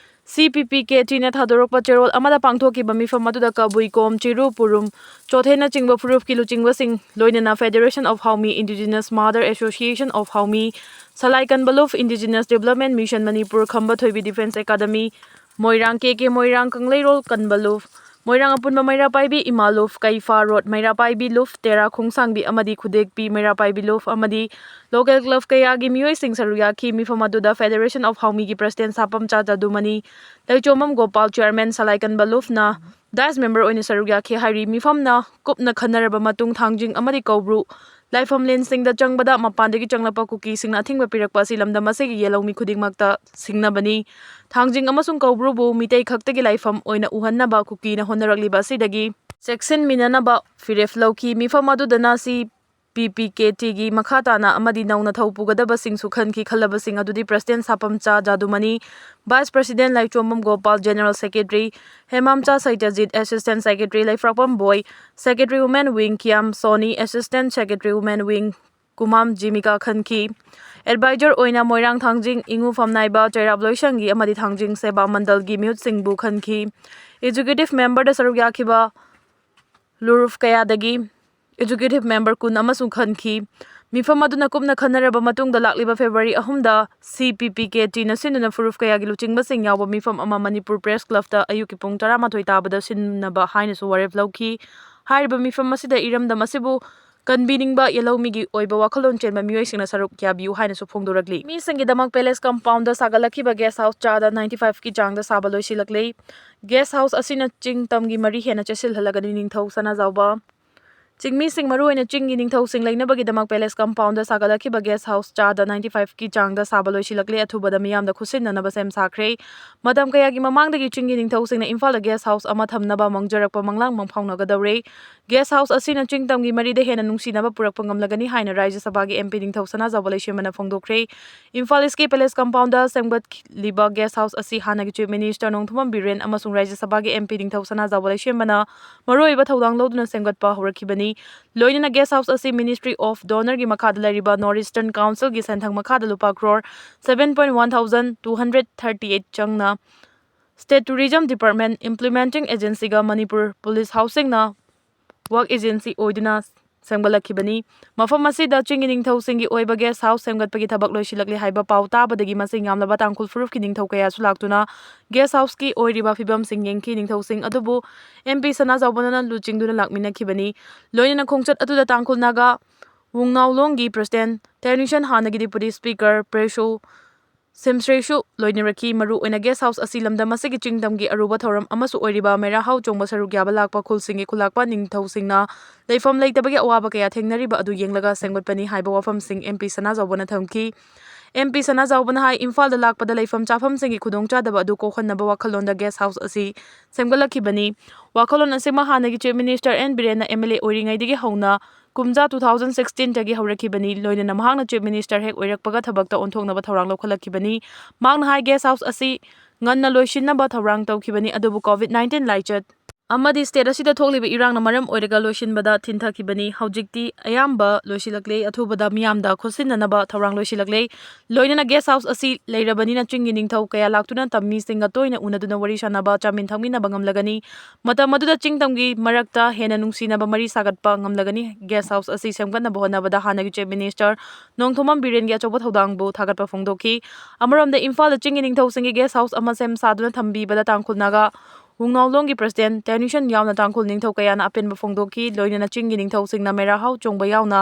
C P P K Tꯅ ꯊꯥꯗꯣꯔꯛꯄ ꯆꯦꯔꯣꯜ ꯑꯃꯗ ꯄꯥꯡꯊꯣꯛꯈꯤꯕ ꯃꯤꯐꯝ ꯑꯗꯨꯗ ꯀꯕꯨꯏ ꯀꯣꯝ, ꯆꯤꯔꯨ ꯄꯨꯔꯨꯝ, ꯆꯣꯊꯦꯅꯆꯤꯡꯕ ꯐꯨꯔꯨꯞꯀꯤ ꯂꯨꯆꯤꯡꯕꯁꯤꯡ, ꯂꯣꯏꯅꯅ Federation of Haomi, Indigenous Mother Association of Haomi, ꯁꯂꯥꯏ ꯀꯟꯕ ꯂꯨꯞ, Indigenous Development Mission ꯃꯅꯤꯄꯨꯔ, ꯈꯝꯕ ꯊꯣꯏꯕꯤ Defence Academy, ꯃꯣꯏꯔꯥꯡ, K K ꯃꯣꯏꯔꯥꯡ ꯀꯪꯂꯩꯔꯣꯜ ꯀꯟꯕ ꯂꯨꯞ, ꯃꯣꯏꯔꯥꯡ ꯑꯄꯨꯟꯕ ꯃꯩꯔꯥ ꯄꯥꯏꯕꯤ ꯏꯃꯥ ꯂꯨꯞ, ꯀꯩꯐꯥ ꯔꯣꯗ ꯃꯩꯔꯥ ꯄꯥꯏꯕꯤ ꯂꯨꯞ, ꯇꯦꯔꯥ ꯈꯣꯡꯁꯥꯡꯕꯤ ꯑꯃꯗꯤ ꯈꯨꯗꯦꯛꯄꯤ ꯃꯩꯔꯥ ꯄꯥꯏꯕꯤ ꯂꯨꯞ ꯑꯃꯗꯤ local club ꯀꯌꯥꯒꯤ ꯃꯤꯑꯣꯏꯁꯤꯡ ꯁꯔꯨꯛ ꯌꯥꯈꯤ꯫ ꯃꯤꯐꯝ ꯑꯗꯨꯗ Federation of Haomiꯒꯤ President ꯁꯥꯄꯝꯆꯥ ꯖꯥꯗꯨꯃꯅꯤ, ꯂꯩꯆꯣꯝꯕꯝ Gopal, Chairman ꯁꯂꯥꯏ ꯀꯟꯕ ꯂꯨꯞꯅ ꯗꯥꯏꯁ ꯃꯦꯝꯕꯔ ꯑꯣꯏꯅ ꯁꯔꯨꯛ ꯌꯥꯈꯤ ꯍꯥꯏꯔꯤ꯫ ꯃꯤꯐꯝꯅ ꯀꯨꯞꯅ ꯈꯟꯅꯔꯕ ꯃꯇꯨꯡ ꯊꯥꯡꯖꯤꯡ ꯑꯃꯗꯤ ꯀꯧꯕ꯭ꯔꯨ ꯂꯥꯏꯐꯝꯂꯦꯟꯁꯤꯡꯗ ꯆꯪꯕꯗ ꯃꯄꯥꯟꯗꯒꯤ ꯆꯪꯂꯛꯄ ꯀꯨꯀꯤꯁꯤꯡꯅ ꯑꯊꯤꯡꯕ ꯄꯤꯔꯛꯄ ꯑꯁꯤ ꯂꯝꯗꯝ ꯑꯁꯤꯒꯤ ꯌꯦꯜꯍꯧꯃꯤ ꯈꯨꯗꯤꯡꯃꯛꯇ ꯁꯤꯡꯅꯕꯅꯤ꯫ ꯊꯥꯡꯖꯤꯡ ꯑꯃꯁꯨꯡ ꯀꯧꯕ꯭ꯔꯨꯕꯨ ꯃꯤꯇꯩ ꯈꯛꯇꯒꯤ ꯂꯥꯏꯐꯝ ꯑꯣꯏꯅ ꯎꯍꯟꯅꯕ ꯀꯨꯀꯤꯅ ꯍꯣꯠꯅꯔꯛꯂꯤꯕ ꯑꯁꯤꯗꯒꯤ ꯆꯦꯛꯁꯤꯟꯃꯤꯟꯅꯅꯕ ꯐꯤꯔꯦꯞ ꯂꯧꯈꯤ꯫ ꯃꯤꯐꯝ ꯑꯗꯨꯗꯅ ꯁꯤ ꯄꯤ ꯄꯤ ꯀꯦ ꯇꯤꯒꯤ ꯃꯈꯥ ꯇꯥꯅ ꯑꯃꯗꯤ ꯅꯧꯅ ꯊꯧ ꯄꯨꯒꯗꯕꯁꯤꯡꯁꯨ ꯈꯟꯈꯤ꯫ ꯈꯜꯂꯕꯁꯤꯡ ꯑꯗꯨꯗꯤ ꯄ꯭ꯔꯁꯤꯗꯦꯟ ꯁꯥꯄꯝꯆꯥ ꯖꯥꯗꯨꯃꯅꯤ, vice president Laichombam Gopal, general secretary Hemamcha Seitajit, assistant secretary Leiphrakpam Boi, secretary women wing Kiyam Soni, assistant secretary women wing Kumam Jimika ꯈꯟꯈꯤ꯫ ꯑꯦꯗꯚꯥꯏꯖꯔ ꯑꯣꯏꯅ ꯃꯣꯏꯔꯥꯡ ꯊꯥꯡꯖꯤꯡ ꯏꯉꯨꯐꯝ ꯅꯥꯏꯕ ꯆꯩꯔꯥꯕ ꯂꯣꯏꯁꯪꯒꯤ ꯑꯃꯗꯤ ꯊꯥꯡꯖꯤꯡ ꯁꯦꯕꯥ ꯃꯟꯗꯜꯒꯤ ꯃꯤꯍꯨꯠꯁꯤꯡꯕꯨ ꯈꯟꯈꯤ꯫ ꯑꯦꯛꯖꯤꯀ꯭ꯌꯨꯇꯤꯚ ꯃꯦꯝꯕꯔꯗ ꯁꯔꯨꯛ ꯌꯥꯈꯤꯕ ꯂꯨꯔꯨꯐ ꯀꯌꯥꯗꯒꯤ ꯑꯦꯛꯖꯤꯀ꯭ꯌꯨꯇꯤꯚ ꯃꯦꯝꯕꯔ ꯀꯨꯟ ꯑꯃꯁꯨ ꯈꯟꯈꯤ꯫ ꯃꯤꯐꯝ ꯑꯗꯨꯅ ꯀꯨꯞꯅ ꯈꯟꯅꯔꯕ ꯃꯇꯨꯡꯗ ꯂꯥꯛꯂꯤꯕ ꯐꯦꯕ꯭ꯔꯨꯋꯥꯔꯤ ꯑꯍꯨꯝꯗ ꯁꯤ ꯄꯤ ꯄꯤ ꯀꯦ ꯇꯤꯅ ꯁꯤꯟꯗꯨꯅ ꯐꯨꯔꯨꯞ ꯀꯌꯥꯒꯤ ꯂꯨꯆꯤꯡꯕꯁꯤꯡ ꯌꯥꯎꯕ ꯃꯤꯐꯝ ꯑꯃ ꯃꯅꯤꯄꯨꯔ ꯄ꯭ꯔꯦꯁ ꯀ꯭ꯂꯕꯇ ꯑꯌꯨꯛꯀꯤ ꯄꯨꯡ ꯇꯔꯥꯃꯥꯊꯣꯏ ꯇꯥꯕꯗ ꯁꯤꯟꯅꯕ ꯍꯥꯏꯅꯁꯨ ꯋꯥꯔꯦꯞ ꯂꯧꯈꯤ꯫ ꯍꯥꯏꯔꯤꯕ ꯃꯤꯐꯝ ꯑꯁꯤꯗ ꯏꯔꯝꯗꯝ ꯑꯁꯤꯕꯨ ꯀꯟꯕꯤꯅꯤꯡꯕ ꯌꯦꯜꯍꯧꯃꯤꯒꯤ ꯑꯣꯏꯕ ꯋꯥꯈꯜꯂꯣꯟ ꯆꯦꯟꯕ ꯃꯤꯑꯣꯏꯁꯤꯡꯅ ꯁꯔꯨꯛ ꯌꯥꯕꯤꯌꯨ ꯍꯥꯏꯅꯁꯨ ꯐꯣꯡꯗꯣꯔꯛꯂꯤ꯫ ꯃꯤꯁꯤꯡꯒꯤꯗꯃꯛ ꯄꯦꯂꯦꯁ ꯀꯝꯄꯥꯎꯟꯗ ꯁꯥꯒꯠꯂꯛꯈꯤꯕ ꯒꯦꯁ ꯍꯥꯎꯁ ꯆꯥꯗ ꯅꯥꯏꯟꯇꯤ ꯐꯥꯏꯚꯀꯤ ꯆꯥꯡꯗ ꯁꯥꯕ ꯂꯣꯏꯁꯤꯜꯂꯛꯂꯦ꯫ ꯒꯦꯁ ꯍꯥꯎꯁ ꯑꯁꯤꯅ ꯆꯤꯡ ꯇꯝꯒꯤ ꯃꯔꯤ ꯍꯦꯟꯅ ꯆꯦꯠꯁꯤꯜꯍꯜꯂꯒꯅꯤ꯫ ꯅꯤꯡꯊꯧ ꯁꯅꯥꯖꯥꯎꯕ ꯆꯤꯡꯃꯤꯁꯤꯡ, ꯃꯔꯨꯑꯣꯏꯅ ꯆꯤꯡꯒꯤ ꯅꯤꯡꯊꯧꯁꯤꯡ ꯂꯩꯅꯕꯒꯤꯗꯃꯛ ꯄꯦꯂꯦꯁ ꯀꯝꯄꯥꯎꯟꯗ ꯁꯥꯒꯠꯂꯛꯈꯤꯕ ꯒꯦꯁ ꯍꯥꯎꯁ ꯆꯥꯗ ꯅꯥꯏꯟꯇꯤ ꯐꯥꯏꯚꯀꯤ ꯆꯥꯡꯗ ꯁꯥꯕ ꯂꯣꯏꯁꯤꯜꯂꯛꯂꯦ꯫ ꯑꯊꯨꯕꯗ ꯃꯤꯌꯥꯝꯗ ꯈꯨꯠꯁꯤꯟꯅꯅꯕ ꯁꯦꯝ ꯁꯥꯈ꯭ꯔꯦ꯫ ꯃꯇꯝ ꯀꯌꯥꯒꯤ ꯃꯃꯥꯡꯗꯒꯤ ꯆꯤꯡꯒꯤ ꯅꯤꯡꯊꯧꯁꯤꯡꯅ ꯏꯝꯐꯥꯜꯗ ꯒꯦꯁ ꯍꯥꯎꯁ ꯑꯃ ꯊꯝꯅꯕ ꯃꯪꯖꯔꯛꯄ ꯃꯪꯂꯥꯟ ꯃꯪꯐꯥꯎꯅꯒꯗꯧꯔꯦ꯫ ꯒꯦꯁ ꯍꯥꯎꯁ ꯑꯁꯤꯅ ꯆꯤꯡ ꯇꯝꯒꯤ ꯃꯔꯤꯗ ꯍꯦꯟꯅ ꯅꯨꯡꯁꯤꯅꯕ ꯄꯨꯔꯛꯄ ꯉꯝꯂꯒꯅꯤ ꯍꯥꯏꯅ ꯔꯥꯖ꯭ꯌ ꯁꯚꯥꯒꯤ ꯑꯦꯝ ꯄꯤ ꯅꯤꯡꯊꯧ ꯁꯅꯥꯖꯥꯎꯕ ꯂꯩꯁꯦꯝꯕꯅ ꯐꯣꯡꯗꯣꯛꯈ꯭ꯔꯦ꯫ ꯏꯝꯐꯥꯜ ꯏꯁꯀꯤ ꯄꯦꯂꯦꯁ ꯀꯝꯄꯥꯎꯟꯗ ꯁꯦꯝꯒꯠꯂꯤꯕ ꯒꯦꯁ ꯍꯥꯎꯁ ꯑꯁꯤ ꯍꯥꯟꯅꯒꯤ ꯆꯤꯐ ꯃꯤꯅꯤꯁꯇꯔ ꯅꯣꯡꯊꯣꯝꯕꯝ ꯕꯤꯔꯦꯟ ꯑꯃꯁꯨꯡ ꯔꯥꯖ꯭ꯌ ꯁꯚꯥꯒꯤ ꯑꯦꯝ ꯄꯤ ꯅꯤꯡꯊꯧ ꯁꯅꯥꯖꯥꯎꯕ ꯂꯩꯁꯦꯝꯕꯅ ꯃꯔꯨꯑꯣꯏꯕ ꯊꯧꯗꯥꯡ ꯂꯧꯗꯨꯅ ꯁꯦꯝꯒꯠꯄ ꯍꯧꯔꯛꯈꯤꯕꯅꯤ꯫ ꯂꯣꯏꯅꯅ ꯒꯦꯁ ꯍꯥꯎꯁ ꯑꯁꯤ Ministry of DoNERꯒꯤ ꯃꯈꯥꯗ ꯂꯩꯔꯤꯕ North Eastern Councilꯒꯤ ꯁꯦꯟꯊꯪ ꯃꯈꯥꯗ ꯂꯨꯄꯥ crore seven point one thousand two hundred thirty eight ꯆꯪꯅ State Tourism Department, Implementing Agencyꯒ ꯃꯅꯤꯄꯨꯔ ꯄꯨꯂꯤꯁ ꯍꯥꯎꯁꯤꯡꯅ ꯋꯥꯔꯛ ꯑꯦꯖꯦꯟꯁꯤ ꯑꯣꯏꯗꯨꯅ ꯁꯦꯝꯒꯠꯂꯛꯈꯤꯕꯅꯤ꯫ ꯃꯐꯝ ꯑꯁꯤꯗ ꯆꯤꯡꯒꯤ ꯅꯤꯡꯊꯧꯁꯤꯡꯒꯤ ꯑꯣꯏꯕ ꯒꯦꯁ ꯍꯥꯎꯁ ꯁꯦꯝꯒꯠꯄꯒꯤ ꯊꯕꯛ ꯂꯣꯏꯁꯤꯜꯂꯛꯂꯦ ꯍꯥꯏꯕ ꯄꯥꯎ ꯇꯥꯕꯗꯒꯤ ꯃꯁꯤꯡ ꯌꯥꯝꯂꯕ ꯇꯥꯡꯈꯨꯜ ꯐꯨꯔꯨꯞꯀꯤ ꯅꯤꯡꯊꯧ ꯀꯌꯥꯁꯨ ꯂꯥꯛꯇꯨꯅ ꯒꯦꯁ ꯍꯥꯎꯁꯀꯤ ꯑꯣꯏꯔꯤꯕ ꯐꯤꯕꯝꯁꯤꯡ ꯌꯦꯡꯈꯤ꯫ ꯅꯤꯡꯊꯧꯁꯤꯡ ꯑꯗꯨꯕꯨ ꯑꯦꯝ ꯄꯤ ꯁꯅꯥꯖꯥꯎꯕꯅ ꯂꯨꯆꯤꯡꯗꯨꯅ ꯂꯥꯛꯃꯤꯟꯅꯈꯤꯕꯅꯤ꯫ ꯂꯣꯏꯅꯅ ꯈꯣꯡꯆꯠ ꯑꯗꯨꯗ ꯇꯥꯡꯈꯨꯜ ꯅꯥꯒꯥ, ꯋꯨꯡꯅꯥꯎꯂꯣꯡꯒꯤ ꯄ꯭ꯔꯁꯤꯗꯦꯟ ꯇꯦꯅꯤꯁꯟ, ꯍꯥꯟꯅꯒꯤ ꯗꯤꯄꯨꯇꯤ ꯁ꯭ꯄꯤꯀꯔ ꯄ꯭ꯔꯦꯁꯣ ꯁꯦꯝꯁ꯭ꯔꯦꯁꯨ ꯂꯣꯏꯅꯔꯛꯈꯤ꯫ ꯃꯔꯨ ꯑꯣꯏꯅ ꯒꯦꯁ ꯍꯥꯎꯁ ꯑꯁꯤ ꯂꯝꯗꯝ ꯑꯁꯤꯒꯤ ꯆꯤꯡꯗꯝꯒꯤ ꯑꯔꯨꯕ ꯊꯧꯔꯝ ꯑꯃꯁꯨ ꯑꯣꯏꯔꯤꯕ ꯃꯦꯔꯥ ꯍꯥꯎ ꯆꯣꯡꯕ ꯁꯔꯨꯛ ꯌꯥꯕ ꯂꯥꯛꯄ ꯈꯨꯜꯁꯤꯡꯒꯤ ꯈꯨꯂꯥꯛꯄ ꯅꯤꯡꯊꯧꯁꯤꯡꯅ ꯂꯩꯐꯝ ꯂꯩꯇꯕꯒꯤ ꯑꯋꯥꯕ ꯀꯌꯥ ꯊꯦꯡꯅꯔꯤꯕ ꯑꯗꯨ ꯌꯦꯡꯂꯒ ꯁꯦꯝꯒꯠꯄꯅꯤ ꯍꯥꯏꯕ ꯋꯥꯐꯝꯁꯤꯡ ꯑꯦꯝ ꯄꯤ ꯁꯅꯥꯖꯥꯎꯕꯅ ꯊꯝꯈꯤ꯫ ꯑꯦꯝ ꯄꯤ ꯁꯅꯥꯖꯥꯎꯕꯅ ꯍꯥꯏ, ꯏꯝꯐꯥꯜꯗ ꯂꯥꯛꯄꯗ ꯂꯩꯐꯝ ꯆꯥꯐꯝꯁꯤꯡꯒꯤ ꯈꯨꯗꯣꯡꯆꯥꯗꯕ ꯑꯗꯨ ꯀꯣꯛꯍꯟꯅꯕ ꯋꯥꯈꯜꯂꯣꯟꯗ ꯒꯦꯁ ꯍꯥꯎꯁ ꯑꯁꯤ ꯁꯦꯝꯒꯠꯂꯛꯈꯤꯕꯅꯤ꯫ ꯋꯥꯈꯜꯂꯣꯟ ꯑꯁꯤꯃ ꯍꯥꯟꯅꯒꯤ ꯆꯤꯐ ꯃꯤꯅꯤꯁꯇꯔ ꯑꯦꯟ ꯕꯤꯔꯦꯟꯅ ꯑꯦꯝ ꯑꯦꯜ ꯑꯦ ꯑꯣꯏꯔꯤꯉꯩꯗꯒꯤ ꯍꯧꯅ ꯀꯨꯝꯖꯥ two thousand sixteen ꯗꯒꯤ ꯍꯧꯔꯛꯈꯤꯕꯅꯤ꯫ ꯂꯣꯏꯅꯅ ꯃꯍꯥꯛꯅ ꯆꯤꯐ ꯃꯤꯅꯤꯁꯇꯔ ꯍꯦꯛ ꯑꯣꯏꯔꯛꯄꯒ ꯊꯕꯛꯇ ꯑꯣꯟꯊꯣꯛꯅꯕ ꯊꯧꯔꯥꯡ ꯂꯧꯈꯠꯂꯛꯈꯤꯕꯅꯤ꯫ ꯃꯍꯥꯛꯅ ꯍꯥꯏ, ꯒꯦꯁ ꯍꯥꯎꯁ ꯑꯁꯤ ꯉꯟꯅ ꯂꯣꯏꯁꯤꯟꯅꯕ ꯊꯧꯔꯥꯡ ꯇꯧꯈꯤꯕꯅꯤ, ꯑꯗꯨꯕꯨ ꯀꯣꯚꯤꯗ nineteen ꯂꯥꯏꯆꯠ ꯑꯃꯗꯤ ꯁ꯭ꯇꯦꯠ ꯑꯁꯤꯗ ꯊꯣꯛꯂꯤꯕ ꯏꯔꯥꯡꯅ ꯃꯔꯝ ꯑꯣꯏꯔꯒ ꯂꯣꯏꯁꯤꯟꯕꯗ ꯊꯤꯟꯊꯈꯤꯕꯅꯤ꯫ ꯍꯧꯖꯤꯛꯇꯤ ꯑꯌꯥꯝꯕ ꯂꯣꯏꯁꯤꯜꯂꯛꯂꯦ꯫ ꯑꯊꯨꯕꯗ ꯃꯤꯌꯥꯝꯗ ꯈꯨꯠꯁꯤꯟꯅꯅꯕ ꯊꯧꯔꯥꯡ ꯂꯣꯏꯁꯤꯜꯂꯛꯂꯦ꯫ ꯂꯣꯏꯅꯅ ꯒꯦꯁ ꯍꯥꯎꯁ ꯑꯁꯤ ꯂꯩꯔꯕꯅꯤꯅ ꯆꯤꯡꯒꯤ ꯅꯤꯡꯊꯧ ꯀꯌꯥ ꯂꯥꯛꯇꯨꯅ ꯇꯝꯃꯤꯁꯤꯡꯒ ꯇꯣꯏꯅ ꯎꯅꯗꯨꯅ ꯋꯥꯔꯤ ꯁꯥꯅꯕ, ꯆꯥꯃꯤꯟ ꯊꯛꯃꯤꯟꯅꯕ ꯉꯝꯂꯒꯅꯤ꯫ ꯃꯇꯝ ꯑꯗꯨꯗ ꯆꯤꯡ ꯇꯝꯒꯤ ꯃꯔꯛꯇ ꯍꯦꯟꯅ ꯅꯨꯡꯁꯤꯅꯕ ꯃꯔꯤ ꯁꯥꯒꯠꯄ ꯉꯝꯂꯒꯅꯤ꯫ ꯒꯦꯁ ꯍꯥꯎꯁ ꯑꯁꯤ ꯁꯦꯝꯒꯠꯅꯕ ꯍꯣꯠꯅꯕꯗ ꯍꯥꯟꯅꯒꯤ ꯆꯤꯐ ꯃꯤꯅꯤꯁꯇꯔ ꯅꯣꯡꯊꯣꯝꯕꯝ ꯕꯤꯔꯦꯟꯒꯤ ꯑꯆꯧꯕ ꯊꯧꯗꯥꯡꯕꯨ ꯊꯥꯒꯠꯄ ꯐꯣꯡꯗꯣꯛꯈꯤ꯫ ꯑꯃꯔꯣꯝꯗ ꯏꯝꯐꯥꯜꯗ ꯆꯤꯡꯒꯤ ꯅꯤꯡꯊꯧꯁꯤꯡꯒꯤ ꯒꯦꯁ ꯍꯥꯎꯁ ꯑꯃ ꯁꯦꯝ ꯁꯥꯗꯨꯅ ꯊꯝꯕꯤꯕꯗ ꯇꯥꯡꯈꯨꯜ ꯅꯥꯒꯥ ꯋꯨꯡꯅꯥꯎꯂꯣꯡꯒꯤ ꯄ꯭ꯔꯁꯤꯗꯦꯟ ꯇꯦꯅꯤꯁꯟ ꯌꯥꯎꯅ ꯇꯥꯡꯈꯨꯜ ꯅꯤꯡꯊꯧ ꯀꯌꯥꯅ ꯑꯄꯦꯟꯕ ꯐꯣꯡꯗꯣꯛꯈꯤ꯫ ꯂꯣꯏꯅꯅ ꯆꯤꯡꯒꯤ ꯅꯤꯡꯊꯧꯁꯤꯡꯅ ꯃꯦꯔꯥ ꯍꯥꯎ ꯆꯣꯡꯕ ꯌꯥꯎꯅ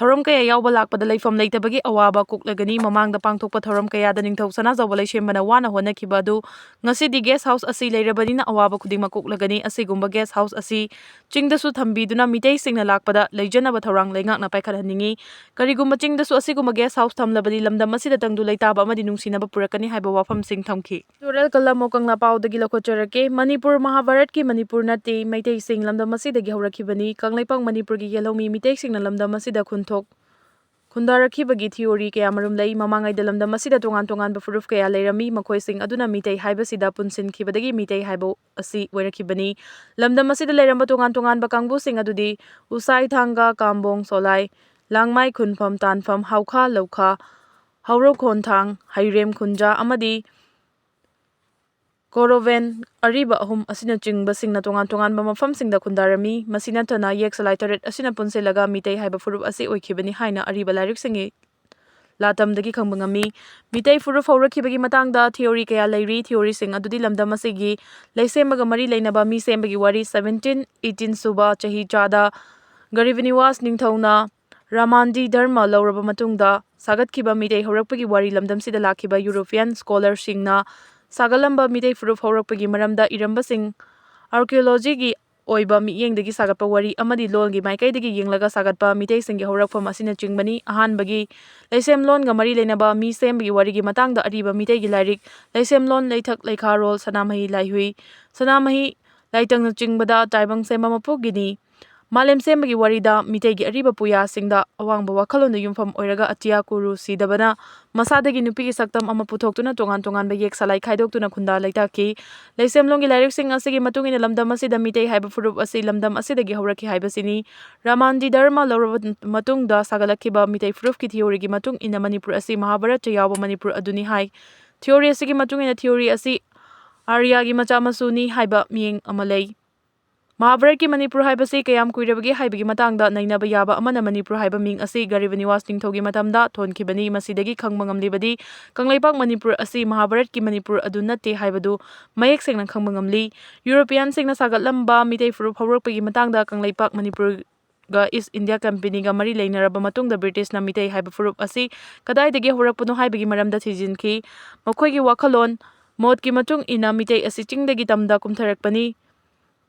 ꯊꯧꯔꯝ ꯀꯌꯥ ꯌꯥꯎꯕ ꯂꯥꯛꯄꯗ ꯂꯩꯐꯝ ꯂꯩꯇꯕꯒꯤ ꯑꯋꯥꯕ ꯀꯣꯛꯂꯒꯅꯤ꯫ ꯃꯃꯥꯡꯗ ꯄꯥꯡꯊꯣꯛꯄ ꯊꯧꯔꯝ ꯀꯌꯥꯗ ꯅꯤꯡꯊꯧ ꯁꯅꯥꯖꯥꯎꯕ ꯂꯩꯁꯦꯝꯕꯅ ꯋꯥꯅ ꯍꯣꯠꯅꯈꯤꯕ ꯑꯗꯨ ꯉꯁꯤꯗꯤ ꯒꯦꯁ ꯍꯥꯎꯁ ꯑꯁꯤ ꯂꯩꯔꯕꯅꯤꯅ ꯑꯋꯥꯕ ꯈꯨꯗꯤꯡꯃꯛ ꯀꯣꯛꯂꯒꯅꯤ꯫ ꯑꯁꯤꯒꯨꯝꯕ ꯒꯦꯁ ꯍꯥꯎꯁ ꯑꯁꯤ ꯆꯤꯡꯗꯁꯨ ꯊꯝꯕꯤꯗꯨꯅ ꯃꯤꯇꯩꯁꯤꯡꯅ ꯂꯥꯛꯄꯗ ꯂꯩꯖꯅꯕ ꯊꯧꯔꯥꯡ ꯂꯩꯉꯥꯛꯅ ꯄꯥꯏꯈꯠꯍꯟꯅꯤꯡꯏ꯫ ꯀꯔꯤꯒꯨꯝꯕ ꯆꯤꯡꯗꯁꯨ ꯑꯁꯤꯒꯨꯝꯕ ꯒꯦꯁ ꯍꯥꯎꯁ ꯊꯝꯂꯕꯗꯤ ꯂꯝꯗꯝ ꯑꯁꯤꯗ ꯇꯪꯗꯨ ꯂꯩꯇꯥꯕ ꯑꯃꯗꯤ ꯅꯨꯡꯁꯤꯅꯕ ꯄꯨꯔꯛꯀꯅꯤ ꯍꯥꯏꯕ ꯋꯥꯐꯝꯁꯤꯡ ꯊꯝꯈꯤ꯫ ꯇꯨꯔꯦꯜ ꯀꯂꯝ ꯀꯪꯂꯥ ꯄꯥꯎꯗꯒꯤ ꯂꯧꯈꯠꯆꯔꯛꯀꯦ꯫ ꯃꯅꯤꯄꯨꯔ ꯃꯍꯥꯚꯥꯔꯠꯀꯤ ꯃꯅꯤꯄꯨꯔ ꯅꯠꯇꯦ, ꯃꯩꯇꯩꯁꯤꯡ ꯂꯝꯗꯝ ꯑꯁꯤꯗꯒꯤ ꯍꯧꯔꯛꯈꯤꯕꯅꯤ꯫ ꯀꯪꯂꯩꯄꯥꯛ ꯃꯅꯤꯄꯨꯔꯒꯤ ꯌꯦꯜꯍꯧꯃꯤ ꯃꯤꯇꯩꯁꯤꯡꯅ ꯂꯝꯗꯝ ꯑꯁꯤꯗ ꯈꯨꯟꯊꯣꯛ ꯈꯨꯟꯗꯥꯔꯛꯈꯤꯕꯒꯤ ꯊꯤꯑꯣꯔꯤ ꯀꯌꯥꯃꯔꯨꯝ ꯂꯩ꯫ ꯃꯃꯥꯡꯉꯩꯗ ꯂꯝꯗꯝ ꯑꯁꯤꯗ ꯇꯣꯉꯥꯟ ꯇꯣꯉꯥꯟꯕ ꯐꯨꯔꯨꯞ ꯀꯌꯥ ꯂꯩꯔꯝꯃꯤ꯫ ꯃꯈꯣꯏꯁꯤꯡ ꯑꯗꯨꯅ ꯃꯤꯇꯩ ꯍꯥꯏꯕꯁꯤꯗ ꯄꯨꯟꯁꯤꯟꯈꯤꯕꯗꯒꯤ ꯃꯤꯇꯩ ꯍꯥꯏꯕ ꯑꯁꯤ ꯑꯣꯏꯔꯛꯈꯤꯕꯅꯤ꯫ ꯂꯝꯗꯝ ꯑꯁꯤꯗ ꯂꯩꯔꯝꯕ ꯇꯣꯉꯥꯟ ꯇꯣꯉꯥꯟꯕ ꯀꯥꯡꯕꯨꯁꯤꯡ ꯑꯗꯨꯗꯤ ꯎꯁꯥꯏ, ꯊꯥꯡꯒ, ꯀꯥꯝꯕꯣꯡ, ꯁꯣꯂꯥꯏ, ꯂꯥꯡꯃꯥꯏ, ꯈꯨꯟꯐꯝ, ꯇꯥꯟꯐꯝ, ꯍꯥꯎꯈꯥ, ꯂꯧꯈꯥ, ꯍꯧꯔꯧ, ꯈꯣꯟꯊꯥꯡ, ꯍꯩꯔꯦꯝ, ꯈꯨꯟꯖꯥ ꯑꯃꯗꯤ ꯀꯣꯔꯣꯚꯦꯟ, ꯑꯔꯤꯕ ꯑꯍꯨꯝ ꯑꯁꯤꯅꯆꯤꯡꯕꯁꯤꯡꯅ ꯇꯣꯉꯥꯟ ꯇꯣꯉꯥꯟꯕ ꯃꯐꯝꯁꯤꯡꯗ ꯈꯨꯟꯗꯥꯔꯝꯃꯤ꯫ ꯃꯁꯤ ꯅꯠꯇꯅ ꯌꯦꯛ ꯁꯂꯥꯏ ꯇꯔꯦꯠ ꯑꯁꯤꯅ ꯄꯨꯟꯁꯤꯜꯂꯒ ꯃꯤꯇꯩ ꯍꯥꯏꯕ ꯐꯨꯔꯨꯞ ꯑꯁꯤ ꯑꯣꯏꯈꯤꯕꯅꯤ ꯍꯥꯏꯅ ꯑꯔꯤꯕ ꯂꯥꯏꯔꯤꯛꯁꯤꯡꯒꯤ ꯂꯥꯇꯝꯗꯒꯤ ꯈꯪꯕ ꯉꯝꯃꯤ꯫ ꯃꯤꯇꯩ ꯐꯨꯔꯨꯞ ꯍꯧꯔꯛꯈꯤꯕꯒꯤ ꯃꯇꯥꯡꯗ ꯊꯤꯑꯣꯔꯤ ꯀꯌꯥ ꯂꯩꯔꯤ꯫ ꯊꯤꯑꯣꯔꯤꯁꯤꯡ ꯑꯗꯨꯗꯤ ꯂꯝꯗꯝ ꯑꯁꯤꯒꯤ ꯂꯩꯁꯦꯝꯕꯒ ꯃꯔꯤ ꯂꯩꯅꯕ ꯃꯤ ꯁꯦꯝꯕꯒꯤ ꯋꯥꯔꯤ, seventeen eighteen ꯁꯨꯕ ꯆꯍꯤ ꯆꯥꯗ ꯒꯔꯤꯕ ꯅꯤꯋꯥꯁ ꯅꯤꯡꯊꯧꯅ ꯔꯥꯃꯥꯟꯗꯤ ꯙꯔꯃ ꯂꯧꯔꯕ ꯃꯇꯨꯡꯗ ꯁꯥꯒꯠꯈꯤꯕ ꯃꯤꯇꯩ ꯍꯧꯔꯛꯄꯒꯤ ꯋꯥꯔꯤ ꯂꯝꯗꯝꯁꯤꯗ ꯂꯥꯛꯈꯤꯕ ꯌꯨꯔꯣꯄꯤꯌꯥꯟ ꯁ꯭ꯀꯣꯂꯔꯁꯤꯡꯅ ꯁꯥꯒꯠꯂꯝꯕ ꯃꯤꯇꯩ ꯐꯨꯔꯨꯞ ꯍꯧꯔꯛꯄꯒꯤ ꯃꯔꯝꯗ ꯏꯔꯝꯕꯁꯤꯡ, ꯑꯥꯔꯀꯤꯑꯣꯂꯣꯖꯤꯒꯤ ꯑꯣꯏꯕ ꯃꯤꯠꯌꯦꯡꯗꯒꯤ ꯁꯥꯒꯠꯄ ꯋꯥꯔꯤ ꯑꯃꯗꯤ ꯂꯣꯜꯒꯤ ꯃꯥꯏꯀꯩꯗꯒꯤ ꯌꯦꯡꯂꯒ ꯁꯥꯒꯠꯄ ꯃꯤꯇꯩꯁꯤꯡꯒꯤ ꯍꯧꯔꯛꯐꯝ ꯑꯁꯤꯅꯆꯤꯡꯕꯅꯤ꯫ ꯑꯍꯥꯟꯕꯒꯤ ꯂꯩꯁꯦꯝꯂꯣꯟꯒ ꯃꯔꯤ ꯂꯩꯅꯕ ꯃꯤ ꯁꯦꯝꯕꯒꯤ ꯋꯥꯔꯤꯒꯤ ꯃꯇꯥꯡꯗ ꯑꯔꯤꯕ ꯃꯤꯇꯩꯒꯤ ꯂꯥꯏꯔꯤꯛ ꯂꯩꯁꯦꯝꯂꯣꯟ ꯂꯩꯊꯛ ꯂꯩꯈꯥꯔꯣꯜ ꯁꯅꯥꯃꯍꯤ ꯂꯥꯏꯍꯨꯏ, ꯁꯅꯥꯃꯍꯤ ꯂꯥꯏꯇꯪꯅꯆꯤꯡꯕꯗ ꯇꯥꯏꯕꯪ ꯁꯦꯝꯕ ꯃꯄꯨꯒꯤꯅꯤ꯫ ꯃꯥꯂꯦꯝ ꯁꯦꯝꯕꯒꯤ ꯋꯥꯔꯤꯗ ꯃꯤꯇꯩꯒꯤ ꯑꯔꯤꯕ ꯄꯨꯌꯥꯁꯤꯡꯗ ꯑꯋꯥꯡꯕ ꯋꯥꯈꯜꯂꯣꯟꯗ ꯌꯨꯝꯐꯝ ꯑꯣꯏꯔꯒ ꯑꯇꯤꯌꯥ ꯀꯨꯔꯨ ꯁꯤꯗꯕꯅ ꯃꯁꯥꯗꯒꯤ ꯅꯨꯄꯤꯒꯤ ꯁꯛꯇꯝ ꯑꯃ ꯄꯨꯊꯣꯛꯇꯨꯅ ꯇꯣꯉꯥꯟ ꯇꯣꯉꯥꯟꯕ ꯌꯦꯛ ꯁꯂꯥꯏ ꯈꯥꯏꯗꯣꯛꯇꯨꯅ ꯈꯨꯟꯗꯥ ꯂꯩꯇꯥꯈꯤ꯫ ꯂꯩꯁꯦꯝꯂꯣꯟꯒꯤ ꯂꯥꯏꯔꯤꯛꯁꯤꯡ ꯑꯁꯤꯒꯤ ꯃꯇꯨꯡ ꯏꯟꯅ ꯂꯝꯗꯝ ꯑꯁꯤꯗ ꯃꯤꯇꯩ ꯍꯥꯏꯕ ꯐꯨꯔꯨꯞ ꯑꯁꯤ ꯂꯝꯗꯝ ꯑꯁꯤꯗꯒꯤ ꯍꯧꯔꯛꯈꯤ ꯍꯥꯏꯕꯁꯤꯅꯤ꯫ ꯔꯥꯃꯥꯟꯗꯤ ꯙꯔꯃ ꯂꯧꯔꯕ ꯃꯇꯨꯡꯗ ꯁꯥꯒꯠꯂꯛꯈꯤꯕ ꯃꯤꯇꯩ ꯐꯨꯔꯨꯞꯀꯤ ꯊꯤꯑꯣꯔꯤꯒꯤ ꯃꯇꯨꯡ ꯏꯟꯅ ꯃꯅꯤꯄꯨꯔ ꯑꯁꯤ ꯃꯍꯥꯚꯥꯔꯠꯇ ꯌꯥꯎꯕ ꯃꯅꯤꯄꯨꯔ ꯑꯗꯨꯅꯤ ꯍꯥꯏ꯫ ꯊꯤꯑꯣꯔꯤ ꯑꯁꯤꯒꯤ ꯃꯇꯨꯡ ꯏꯟꯅ ꯊꯤꯑꯣꯔꯤ ꯑꯁꯤ ꯑꯥꯔꯌꯥꯒꯤ ꯃꯆꯥ ꯃꯁꯨꯅꯤ ꯍꯥꯏꯕ ꯃꯤꯠꯌꯦꯡ ꯑꯃ ꯂꯩ꯫ ꯃꯍꯥꯚꯥꯔꯠꯀꯤ ꯃꯅꯤꯄꯨꯔ ꯍꯥꯏꯕꯁꯤ ꯀꯌꯥꯝ ꯀꯨꯏꯔꯕꯒꯦ ꯍꯥꯏꯕꯒꯤ ꯃꯇꯥꯡꯗ ꯅꯩꯅꯕ ꯌꯥꯕ ꯑꯃꯅ ꯃꯅꯤꯄꯨꯔ ꯍꯥꯏꯕ ꯃꯤꯡ ꯑꯁꯤ ꯒꯔꯤꯕ ꯅꯤꯋꯥꯖ ꯅꯤꯡꯊꯧꯒꯤ ꯃꯇꯝꯗ ꯊꯣꯟꯈꯤꯕꯅꯤ꯫ ꯃꯁꯤꯗꯒꯤ ꯈꯪꯕ ꯉꯝꯂꯤꯕꯗꯤ ꯀꯪꯂꯩꯄꯥꯛ ꯃꯅꯤꯄꯨꯔ ꯑꯁꯤ ꯃꯍꯥꯚꯥꯔꯠꯀꯤ ꯃꯅꯤꯄꯨꯔ ꯑꯗꯨ ꯅꯠꯇꯦ ꯍꯥꯏꯕꯗꯨ ꯃꯌꯦꯛ ꯁꯦꯡꯅ ꯈꯪꯕ ꯉꯝꯂꯤ꯫ ꯌꯨꯔꯣꯄꯤꯌꯥꯟꯁꯤꯡꯅ ꯁꯥꯒꯠꯂꯝꯕ ꯃꯤꯇꯩ ꯐꯨꯔꯨꯞ ꯍꯧꯔꯛꯄꯒꯤ ꯃꯇꯥꯡꯗ ꯀꯪꯂꯩꯄꯥꯛ ꯃꯅꯤꯄꯨꯔꯒ ꯏꯁ ꯏꯟꯗꯤꯌꯥ ꯀꯝꯄꯦꯅꯤꯒ ꯃꯔꯤ ꯂꯩꯅꯔꯕ ꯃꯇꯨꯡꯗ ꯕ꯭ꯔꯤꯇꯤꯁꯅ ꯃꯤꯇꯩ ꯍꯥꯏꯕ ꯐꯨꯔꯨꯞ ꯑꯁꯤ ꯀꯗꯥꯏꯗꯒꯤ ꯍꯧꯔꯛꯄꯅꯣ ꯍꯥꯏꯕꯒꯤ ꯃꯔꯝꯗ ꯊꯤꯖꯤꯟꯈꯤ꯫ ꯃꯈꯣꯏꯒꯤ ꯋꯥꯈꯜꯂꯣꯟ, ꯃꯣꯠꯀꯤ ꯃꯇꯨꯡ ꯏꯟꯅ ꯃꯤꯇꯩ ꯑꯁꯤ ꯆꯤꯡꯗꯒꯤ ꯇꯝꯗ ꯀꯨꯝꯊꯔꯛꯄꯅꯤ꯫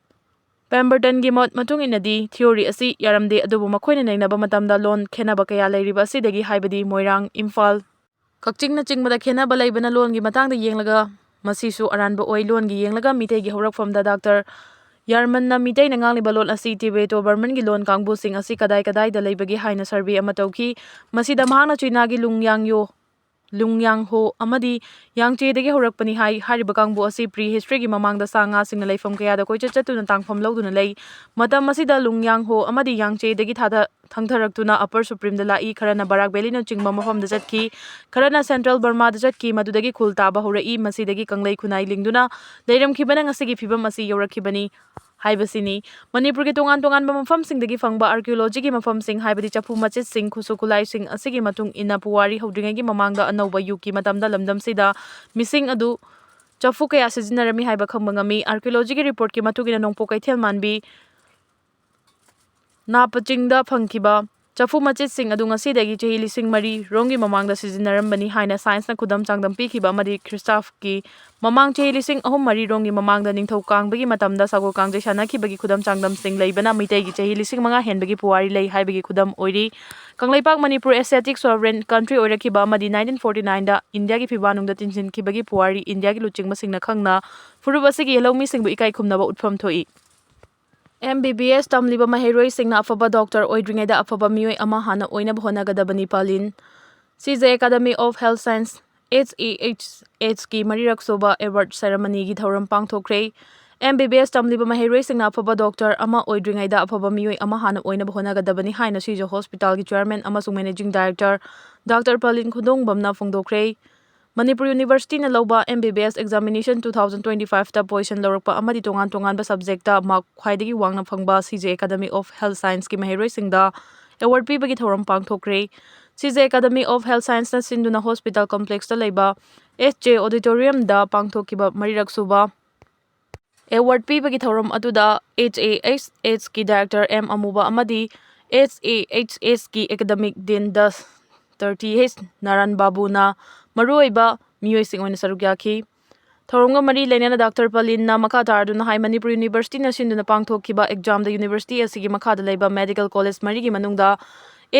ꯄꯦꯝꯕꯔꯇꯟꯒꯤ ꯃꯣꯠ ꯃꯇꯨꯡ ꯏꯟꯅꯗꯤ ꯊꯤꯑꯣꯔꯤ ꯑꯁꯤ ꯌꯥꯔꯝꯗꯦ, ꯑꯗꯨꯕꯨ ꯃꯈꯣꯏꯅ ꯅꯩꯅꯕ ꯃꯇꯝꯗ ꯂꯣꯟ ꯈꯦꯠꯅꯕ ꯀꯌꯥ ꯂꯩꯔꯤꯕ ꯑꯁꯤꯗꯒꯤ, ꯍꯥꯏꯕꯗꯤ ꯃꯣꯏꯔꯥꯡ, ꯏꯝꯐꯥꯜ, ꯀꯛꯆꯤꯡꯅꯆꯤꯡꯕꯗ ꯈꯦꯠꯅꯕ ꯂꯩꯕꯅ ꯂꯣꯟꯒꯤ ꯃꯇꯥꯡꯗ ꯌꯦꯡꯂꯒ ꯃꯁꯤꯁꯨ ꯑꯔꯥꯟꯕ ꯑꯣꯏ꯫ ꯂꯣꯟꯒꯤ ꯌꯦꯡꯂꯒ ꯃꯤꯇꯩꯒꯤ ꯍꯧꯔꯛꯐꯝꯗ ꯗꯥꯛꯇꯔ ꯌꯥꯔꯃꯟꯅ ꯃꯤꯇꯩꯅ ꯉꯥꯡꯂꯤꯕ ꯂꯣꯟ ꯑꯁꯤ ꯇꯤꯕꯦꯇꯣ ꯕꯔꯃꯟꯒꯤ ꯂꯣꯟ ꯀꯥꯡꯕꯨꯁꯤꯡ ꯑꯁꯤ ꯀꯗꯥꯏ ꯀꯗꯥꯏꯗ ꯂꯩꯕꯒꯦ ꯍꯥꯏꯅ ꯁꯔꯚꯦ ꯑꯃ ꯇꯧꯈꯤ꯫ ꯃꯁꯤꯗ ꯃꯍꯥꯛꯅ ꯆꯤꯅꯥꯒꯤ ꯂꯨꯡꯌꯥꯡꯌꯣ, ꯂꯨꯡꯌꯥꯡꯍꯣ ꯑꯃꯗꯤ ꯌꯥꯡꯆꯦꯗꯒꯤ ꯍꯧꯔꯛꯄꯅꯤ ꯍꯥꯏ꯫ ꯍꯥꯏꯔꯤꯕ ꯀꯥꯡꯕꯨ ꯑꯁꯤ ꯄ꯭ꯔꯤ ꯍꯤꯁꯇ꯭ꯔꯤꯒꯤ ꯃꯃꯥꯡꯗ ꯁꯥ ꯉꯥꯁꯤꯡꯅ ꯂꯩꯐꯝ ꯀꯌꯥꯗ ꯀꯣꯏꯆꯠ ꯆꯠꯇꯨꯅ ꯇꯥꯡꯐꯝ ꯂꯧꯗꯨꯅ ꯂꯩ꯫ ꯃꯇꯝ ꯑꯁꯤꯗ ꯂꯨꯡꯌꯥꯡꯍꯣ ꯑꯃꯗꯤ ꯌꯥꯡꯆꯦꯗꯒꯤ ꯊꯥꯗ-, ꯊꯪꯊꯔꯛꯇꯨꯅ ꯑꯄꯔ ꯁꯨꯄ꯭ꯔꯤꯝꯗ ꯂꯥꯛꯏ, ꯈꯔꯅ ꯕꯔꯥꯛ ꯚꯦꯂꯤꯅꯆꯤꯡꯕ ꯃꯐꯝꯗ ꯆꯠꯈꯤ, ꯈꯔꯅ ꯁꯦꯟꯇ꯭ꯔꯦꯜ ꯕꯔꯃꯥꯗ ꯆꯠꯈꯤ, ꯃꯗꯨꯗꯒꯤ ꯈꯨꯜ ꯇꯥꯕ ꯍꯧꯔꯛꯏ꯫ ꯃꯁꯤꯗꯒꯤ ꯀꯪꯂꯩ ꯈꯨꯟꯅꯥꯏ ꯂꯤꯡꯗꯨꯅ ꯂꯩꯔꯝꯈꯤꯕꯅ ꯉꯁꯤꯒꯤ ꯐꯤꯕꯝ ꯑꯁꯤ ꯌꯧꯔꯛꯈꯤꯕꯅꯤ ꯍꯥꯏꯕꯁꯤꯅꯤ꯫ ꯃꯅꯤꯄꯨꯔꯒꯤ ꯇꯣꯉꯥꯟ ꯇꯣꯉꯥꯟꯕ ꯃꯐꯝꯁꯤꯡꯗꯒꯤ ꯐꯪꯕ ꯑꯥꯔꯀꯤꯑꯣꯂꯣꯖꯤꯒꯤ ꯃꯐꯝꯁꯤꯡ, ꯍꯥꯏꯕꯗꯤ ꯆꯐꯨ ꯃꯆꯤꯠꯁꯤꯡ, ꯈꯨꯠꯁꯨ ꯈꯨꯠꯂꯥꯏꯁꯤꯡ ꯑꯁꯤꯒꯤ ꯃꯇꯨꯡ ꯏꯟꯅ ꯄꯨꯋꯥꯔꯤ ꯍꯧꯗ꯭ꯔꯤꯉꯩꯒꯤ ꯃꯃꯥꯡꯗ ꯑꯅꯧꯕ ꯌꯨꯒꯀꯤ ꯃꯇꯝꯗ ꯂꯝꯗꯝꯁꯤꯗ ꯃꯤꯁꯤꯡ ꯑꯗꯨ ꯆꯐꯨ ꯀꯌꯥ ꯁꯤꯖꯤꯟꯅꯔꯝꯃꯤ ꯍꯥꯏꯕ ꯈꯪꯕ ꯉꯝꯃꯤ꯫ ꯑꯥꯔꯀꯤꯑꯣꯂꯣꯖꯤꯒꯤ ꯔꯤꯄꯣꯔꯠꯀꯤ ꯃꯇꯨꯡ ꯏꯟꯅ ꯅꯣꯡꯄꯣꯛ ꯀꯩꯊꯦꯜ ꯃꯥꯟꯕꯤ ꯅꯥꯄ ꯆꯤꯡꯗ ꯐꯪꯈꯤꯕ ꯆꯐꯨ ꯃꯆꯤꯠꯁꯤꯡ ꯑꯗꯨ ꯉꯁꯤꯗꯒꯤ ꯆꯍꯤ ꯂꯤꯁꯤꯡ ꯃꯔꯤ ꯔꯣꯝꯒꯤ ꯃꯃꯥꯡꯗ ꯁꯤꯖꯤꯟꯅꯔꯝꯕꯅꯤ ꯍꯥꯏꯅ ꯁꯥꯏꯟꯁꯅ ꯈꯨꯗꯝ ꯆꯥꯡꯗꯝ ꯄꯤꯈꯤꯕ ꯑꯃꯗꯤ ꯈ꯭ꯔꯤꯁꯇꯥꯐꯀꯤ ꯃꯃꯥꯡ ꯆꯍꯤ ꯂꯤꯁꯤꯡ ꯑꯍꯨꯝ ꯃꯔꯤ ꯔꯣꯝꯒꯤ ꯃꯃꯥꯡꯗ ꯅꯤꯡꯊꯧ ꯀꯥꯡꯕꯒꯤ ꯃꯇꯝꯗ ꯁꯒꯣꯜ ꯀꯥꯡꯖꯩ ꯁꯥꯟꯅꯈꯤꯕꯒꯤ ꯈꯨꯗꯝ ꯆꯥꯡꯗꯝꯁꯤꯡ ꯂꯩꯕꯅ ꯃꯤꯇꯩꯒꯤ ꯆꯍꯤ ꯂꯤꯁꯤꯡ ꯃꯉꯥ ꯍꯦꯟꯕꯒꯤ ꯄꯨꯋꯥꯔꯤ ꯂꯩ ꯍꯥꯏꯕꯒꯤ ꯈꯨꯗꯝ ꯑꯣꯏꯔꯤ꯫ ꯀꯪꯂꯩꯄꯥꯛ ꯃꯅꯤꯄꯨꯔ ꯑꯦꯁꯤꯌꯥꯇꯤꯛ ꯁꯣꯚꯔꯦꯟ ꯀꯟꯇ꯭ꯔꯤ ꯑꯣꯏꯔꯛꯈꯤꯕ ꯑꯃꯗꯤ nineteen forty nineꯗ ꯏꯟꯗꯤꯌꯥꯒꯤ ꯐꯤꯕꯥ ꯅꯨꯡꯗ ꯇꯤꯟꯁꯤꯟꯈꯤꯕꯒꯤ ꯄꯨꯋꯥꯔꯤ ꯏꯟꯗꯤꯌꯥꯒꯤ ꯂꯨꯆꯤꯡꯕꯁꯤꯡꯅ ꯈꯪꯅ ꯐꯨꯔꯨꯞ ꯑꯁꯤꯒꯤ ꯂꯧꯃꯤꯁꯤꯡꯕꯨ ꯏꯀꯥꯏ ꯈꯨꯝꯅꯕ ꯎꯠꯐꯝ ꯊꯣꯛꯏ꯫ ꯑꯦꯝ ꯕꯤ ꯕꯤ ꯑꯦꯁ ꯇꯝꯂꯤꯕ ꯃꯍꯩꯔꯣꯏꯁꯤꯡꯅ ꯑꯐꯕ ꯗꯣꯛꯇꯔ ꯑꯣꯏꯗ꯭ꯔꯤꯉꯩꯗ ꯑꯐꯕ ꯃꯤꯑꯣꯏ ꯑꯃ ꯍꯥꯟꯅ ꯑꯣꯏꯅꯕ ꯍꯣꯠꯅꯒꯗꯕꯅꯤ꯫ ꯄꯥꯂꯤꯟ꯫ Shija academy of health science, H A H ꯑꯦꯁꯀꯤ ꯃꯔꯤꯔꯛ ꯁꯨꯕ ꯑꯦꯋꯥꯔꯗ ꯁꯦꯔꯦꯃꯅꯤꯒꯤ ꯊꯧꯔꯝ ꯄꯥꯡꯊꯣꯛꯈ꯭ꯔꯦ꯫ ꯑꯦꯝ ꯕꯤ ꯕꯤ ꯑꯦꯁ ꯇꯝꯂꯤꯕ ꯃꯍꯩꯔꯣꯏꯁꯤꯡꯅ ꯑꯐꯕ ꯗꯣꯛꯇꯔ ꯑꯃ ꯑꯣꯏꯗ꯭ꯔꯤꯉꯩꯗ ꯑꯐꯕ ꯃꯤꯑꯣꯏ ꯑꯃ ꯍꯥꯟꯅ ꯑꯣꯏꯅꯕ ꯍꯣꯠꯅꯒꯗꯕꯅꯤ ꯍꯥꯏꯅ ꯁꯤꯖꯦ ꯍꯣꯁꯄꯤꯇꯥꯜꯒꯤ ꯆꯦꯌꯔꯃꯦꯟ ꯑꯃꯁꯨꯡ ꯃꯦꯅꯦꯖꯤꯡ ꯗꯥꯏꯔꯦꯛꯇꯔ ꯗꯥꯛꯇꯔ ꯄꯥꯂꯤꯟ ꯈꯨꯟꯗꯣꯡꯕꯝꯅ ꯐꯣꯡꯗꯣꯛꯈ꯭ꯔꯦ꯫ ꯃꯅꯤꯄꯨꯔ ꯌꯨꯅꯤꯚꯔꯁꯤꯇꯤꯅ ꯂꯧꯕ ꯑꯦꯝ ꯕꯤ ꯕꯤ ꯑꯦꯁ examination two thousand twenty fiveꯇ position ꯂꯧꯔꯛꯄ ꯑꯃꯗꯤ ꯇꯣꯉꯥꯟ ꯇꯣꯉꯥꯟꯕ subjectꯇ mark ꯈ꯭ꯋꯥꯏꯗꯒꯤ ꯋꯥꯡꯅ ꯐꯪꯕ ꯁꯤꯖꯦ ꯑꯦꯀꯥꯗꯃꯤ ꯑꯣꯐ ꯍꯦꯜꯊ ꯁꯥꯏꯟꯁꯀꯤ ꯃꯍꯩꯔꯣꯏꯁꯤꯡꯗ ꯑꯦꯋꯥꯔꯗ ꯄꯤꯕꯒꯤ ꯊꯧꯔꯝ ꯄꯥꯡꯊꯣꯛꯈ꯭ꯔꯦ꯫ ꯁꯤꯖꯦ ꯑꯦꯀꯥꯗꯃꯤ ꯑꯣꯐ ꯍꯦꯜꯊ ꯁꯥꯏꯟꯁꯅ ꯁꯤꯟꯗꯨꯅ ꯍꯣꯁꯄꯤꯇꯥꯜ ꯀꯝꯄ꯭ꯂꯦꯛꯁꯇ ꯂꯩꯕ ꯑꯦꯁ ꯖꯦ ꯑꯣꯗꯤꯇꯣꯔꯤꯌꯝꯗ ꯄꯥꯡꯊꯣꯛꯈꯤꯕ ꯃꯔꯤꯔꯛ ꯁꯨꯕ ꯑꯦꯋꯥꯔꯗ ꯄꯤꯕꯒꯤ ꯊꯧꯔꯝ ꯑꯗꯨꯗ H A H ꯑꯦꯁꯀꯤ director M ꯑꯃꯨꯕ ꯑꯃꯗꯤ H A H ꯑꯦꯁꯀꯤ academic din the ꯇꯔꯇꯤ H ꯅꯥꯔꯥꯟ ꯕꯥꯕꯨꯅ ꯃꯔꯨꯑꯣꯏꯕ ꯃꯤꯑꯣꯏꯁꯤꯡ ꯑꯣꯏꯅ ꯁꯔꯨꯛ ꯌꯥꯈꯤ꯫ ꯊꯧꯔꯝꯒ ꯃꯔꯤ ꯂꯩꯅꯅ ꯗꯥꯛꯇꯔ ꯄꯂꯤꯟꯅ ꯃꯈꯥ ꯇꯥꯔꯗꯨꯅ ꯍꯥꯏ, ꯃꯅꯤꯄꯨꯔ ꯌꯨꯅꯤꯚꯔꯁꯤꯇꯤꯅ ꯁꯤꯟꯗꯨꯅ ꯄꯥꯡꯊꯣꯛꯈꯤꯕ ꯑꯦꯛꯖꯥꯝꯗ ꯌꯨꯅꯤꯚꯔꯁꯤꯇꯤ ꯑꯁꯤꯒꯤ ꯃꯈꯥꯗ ꯂꯩꯕ ꯃꯦꯗꯤꯀꯦꯜ ꯀꯣꯂꯦꯖ ꯃꯔꯤꯒꯤ ꯃꯅꯨꯡꯗ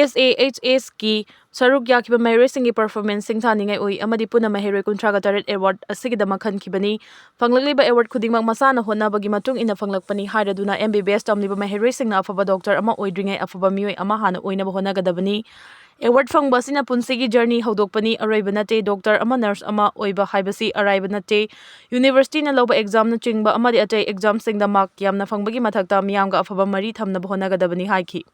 ꯑꯦꯁ ꯑꯦ ꯑꯩꯆ ꯑꯦꯁꯀꯤ ꯁꯔꯨꯛ ꯌꯥꯈꯤꯕ ꯃꯍꯩꯔꯣꯏꯁꯤꯡꯒꯤ ꯄꯔꯐꯣꯔꯃꯦꯟꯁ ꯁꯤꯡꯊꯥꯅꯤꯡꯉꯥꯏ ꯑꯣꯏ ꯑꯃꯗꯤ ꯄꯨꯟꯅ ꯃꯍꯩꯔꯣꯏ ꯀꯨꯟꯊ꯭ꯔꯥꯒ ꯇꯔꯦꯠ ꯑꯦꯋꯥꯔꯗ ꯑꯁꯤꯒꯤꯗꯃꯛ ꯈꯟꯈꯤꯕꯅꯤ꯫ ꯐꯪꯂꯛꯂꯤꯕ ꯑꯦꯋꯥꯔꯗ ꯈꯨꯗꯤꯡꯃꯛ ꯃꯁꯥꯅ ꯍꯣꯠꯅꯕꯒꯤ ꯃꯇꯨꯡ ꯏꯟꯅ ꯐꯪꯂꯛꯄꯅꯤ ꯍꯥꯏꯔꯗꯨꯅ ꯑꯦꯝ ꯕꯤ ꯕꯤ ꯑꯦꯁ ꯇꯝꯂꯤꯕ ꯃꯍꯩꯔꯣꯏꯁꯤꯡꯅ ꯑꯐꯕ ꯗꯣꯛꯇꯔ ꯑꯃ ꯑꯣꯏꯗ꯭ꯔꯤꯉꯩ ꯑꯐꯕ ꯃꯤꯑꯣꯏ ꯑꯃ ꯍꯥꯟꯅ ꯑꯣꯏꯅꯕ ꯍꯣꯠꯅꯒꯗꯕꯅꯤ꯫ ꯑꯦꯋꯥꯔꯗ ꯐꯪꯕ ꯑꯁꯤꯅ ꯄꯨꯟꯁꯤꯒꯤ ꯖꯔꯅꯤ ꯍꯧꯗꯣꯛꯄꯅꯤ, ꯑꯔꯣꯏꯕ ꯅꯠꯇꯦ꯫ ꯗꯣꯛꯇꯔ ꯑꯃ, ꯅꯔꯁ ꯑꯃ ꯑꯣꯏꯕ ꯍꯥꯏꯕꯁꯤ ꯑꯔꯥꯏꯕ ꯅꯠꯇꯦ꯫ ꯌꯨꯅꯤꯚꯔꯁꯤꯇꯤꯅ ꯂꯧꯕ ꯑꯦꯛꯖꯥꯝꯅꯆꯤꯡꯕ ꯑꯃꯗꯤ ꯑꯇꯩ ꯑꯦꯛꯖꯥꯝꯁꯤꯡꯗ ꯃꯥꯔꯛ ꯌꯥꯝꯅ ꯐꯪꯕꯒꯤ ꯃꯊꯛꯇ ꯃꯤꯌꯥꯝꯒ ꯑꯐꯕ ꯃꯔꯤ ꯊꯝꯅꯕ ꯍꯣꯠꯅꯒꯗꯕꯅꯤ ꯍꯥꯏꯈꯤ꯫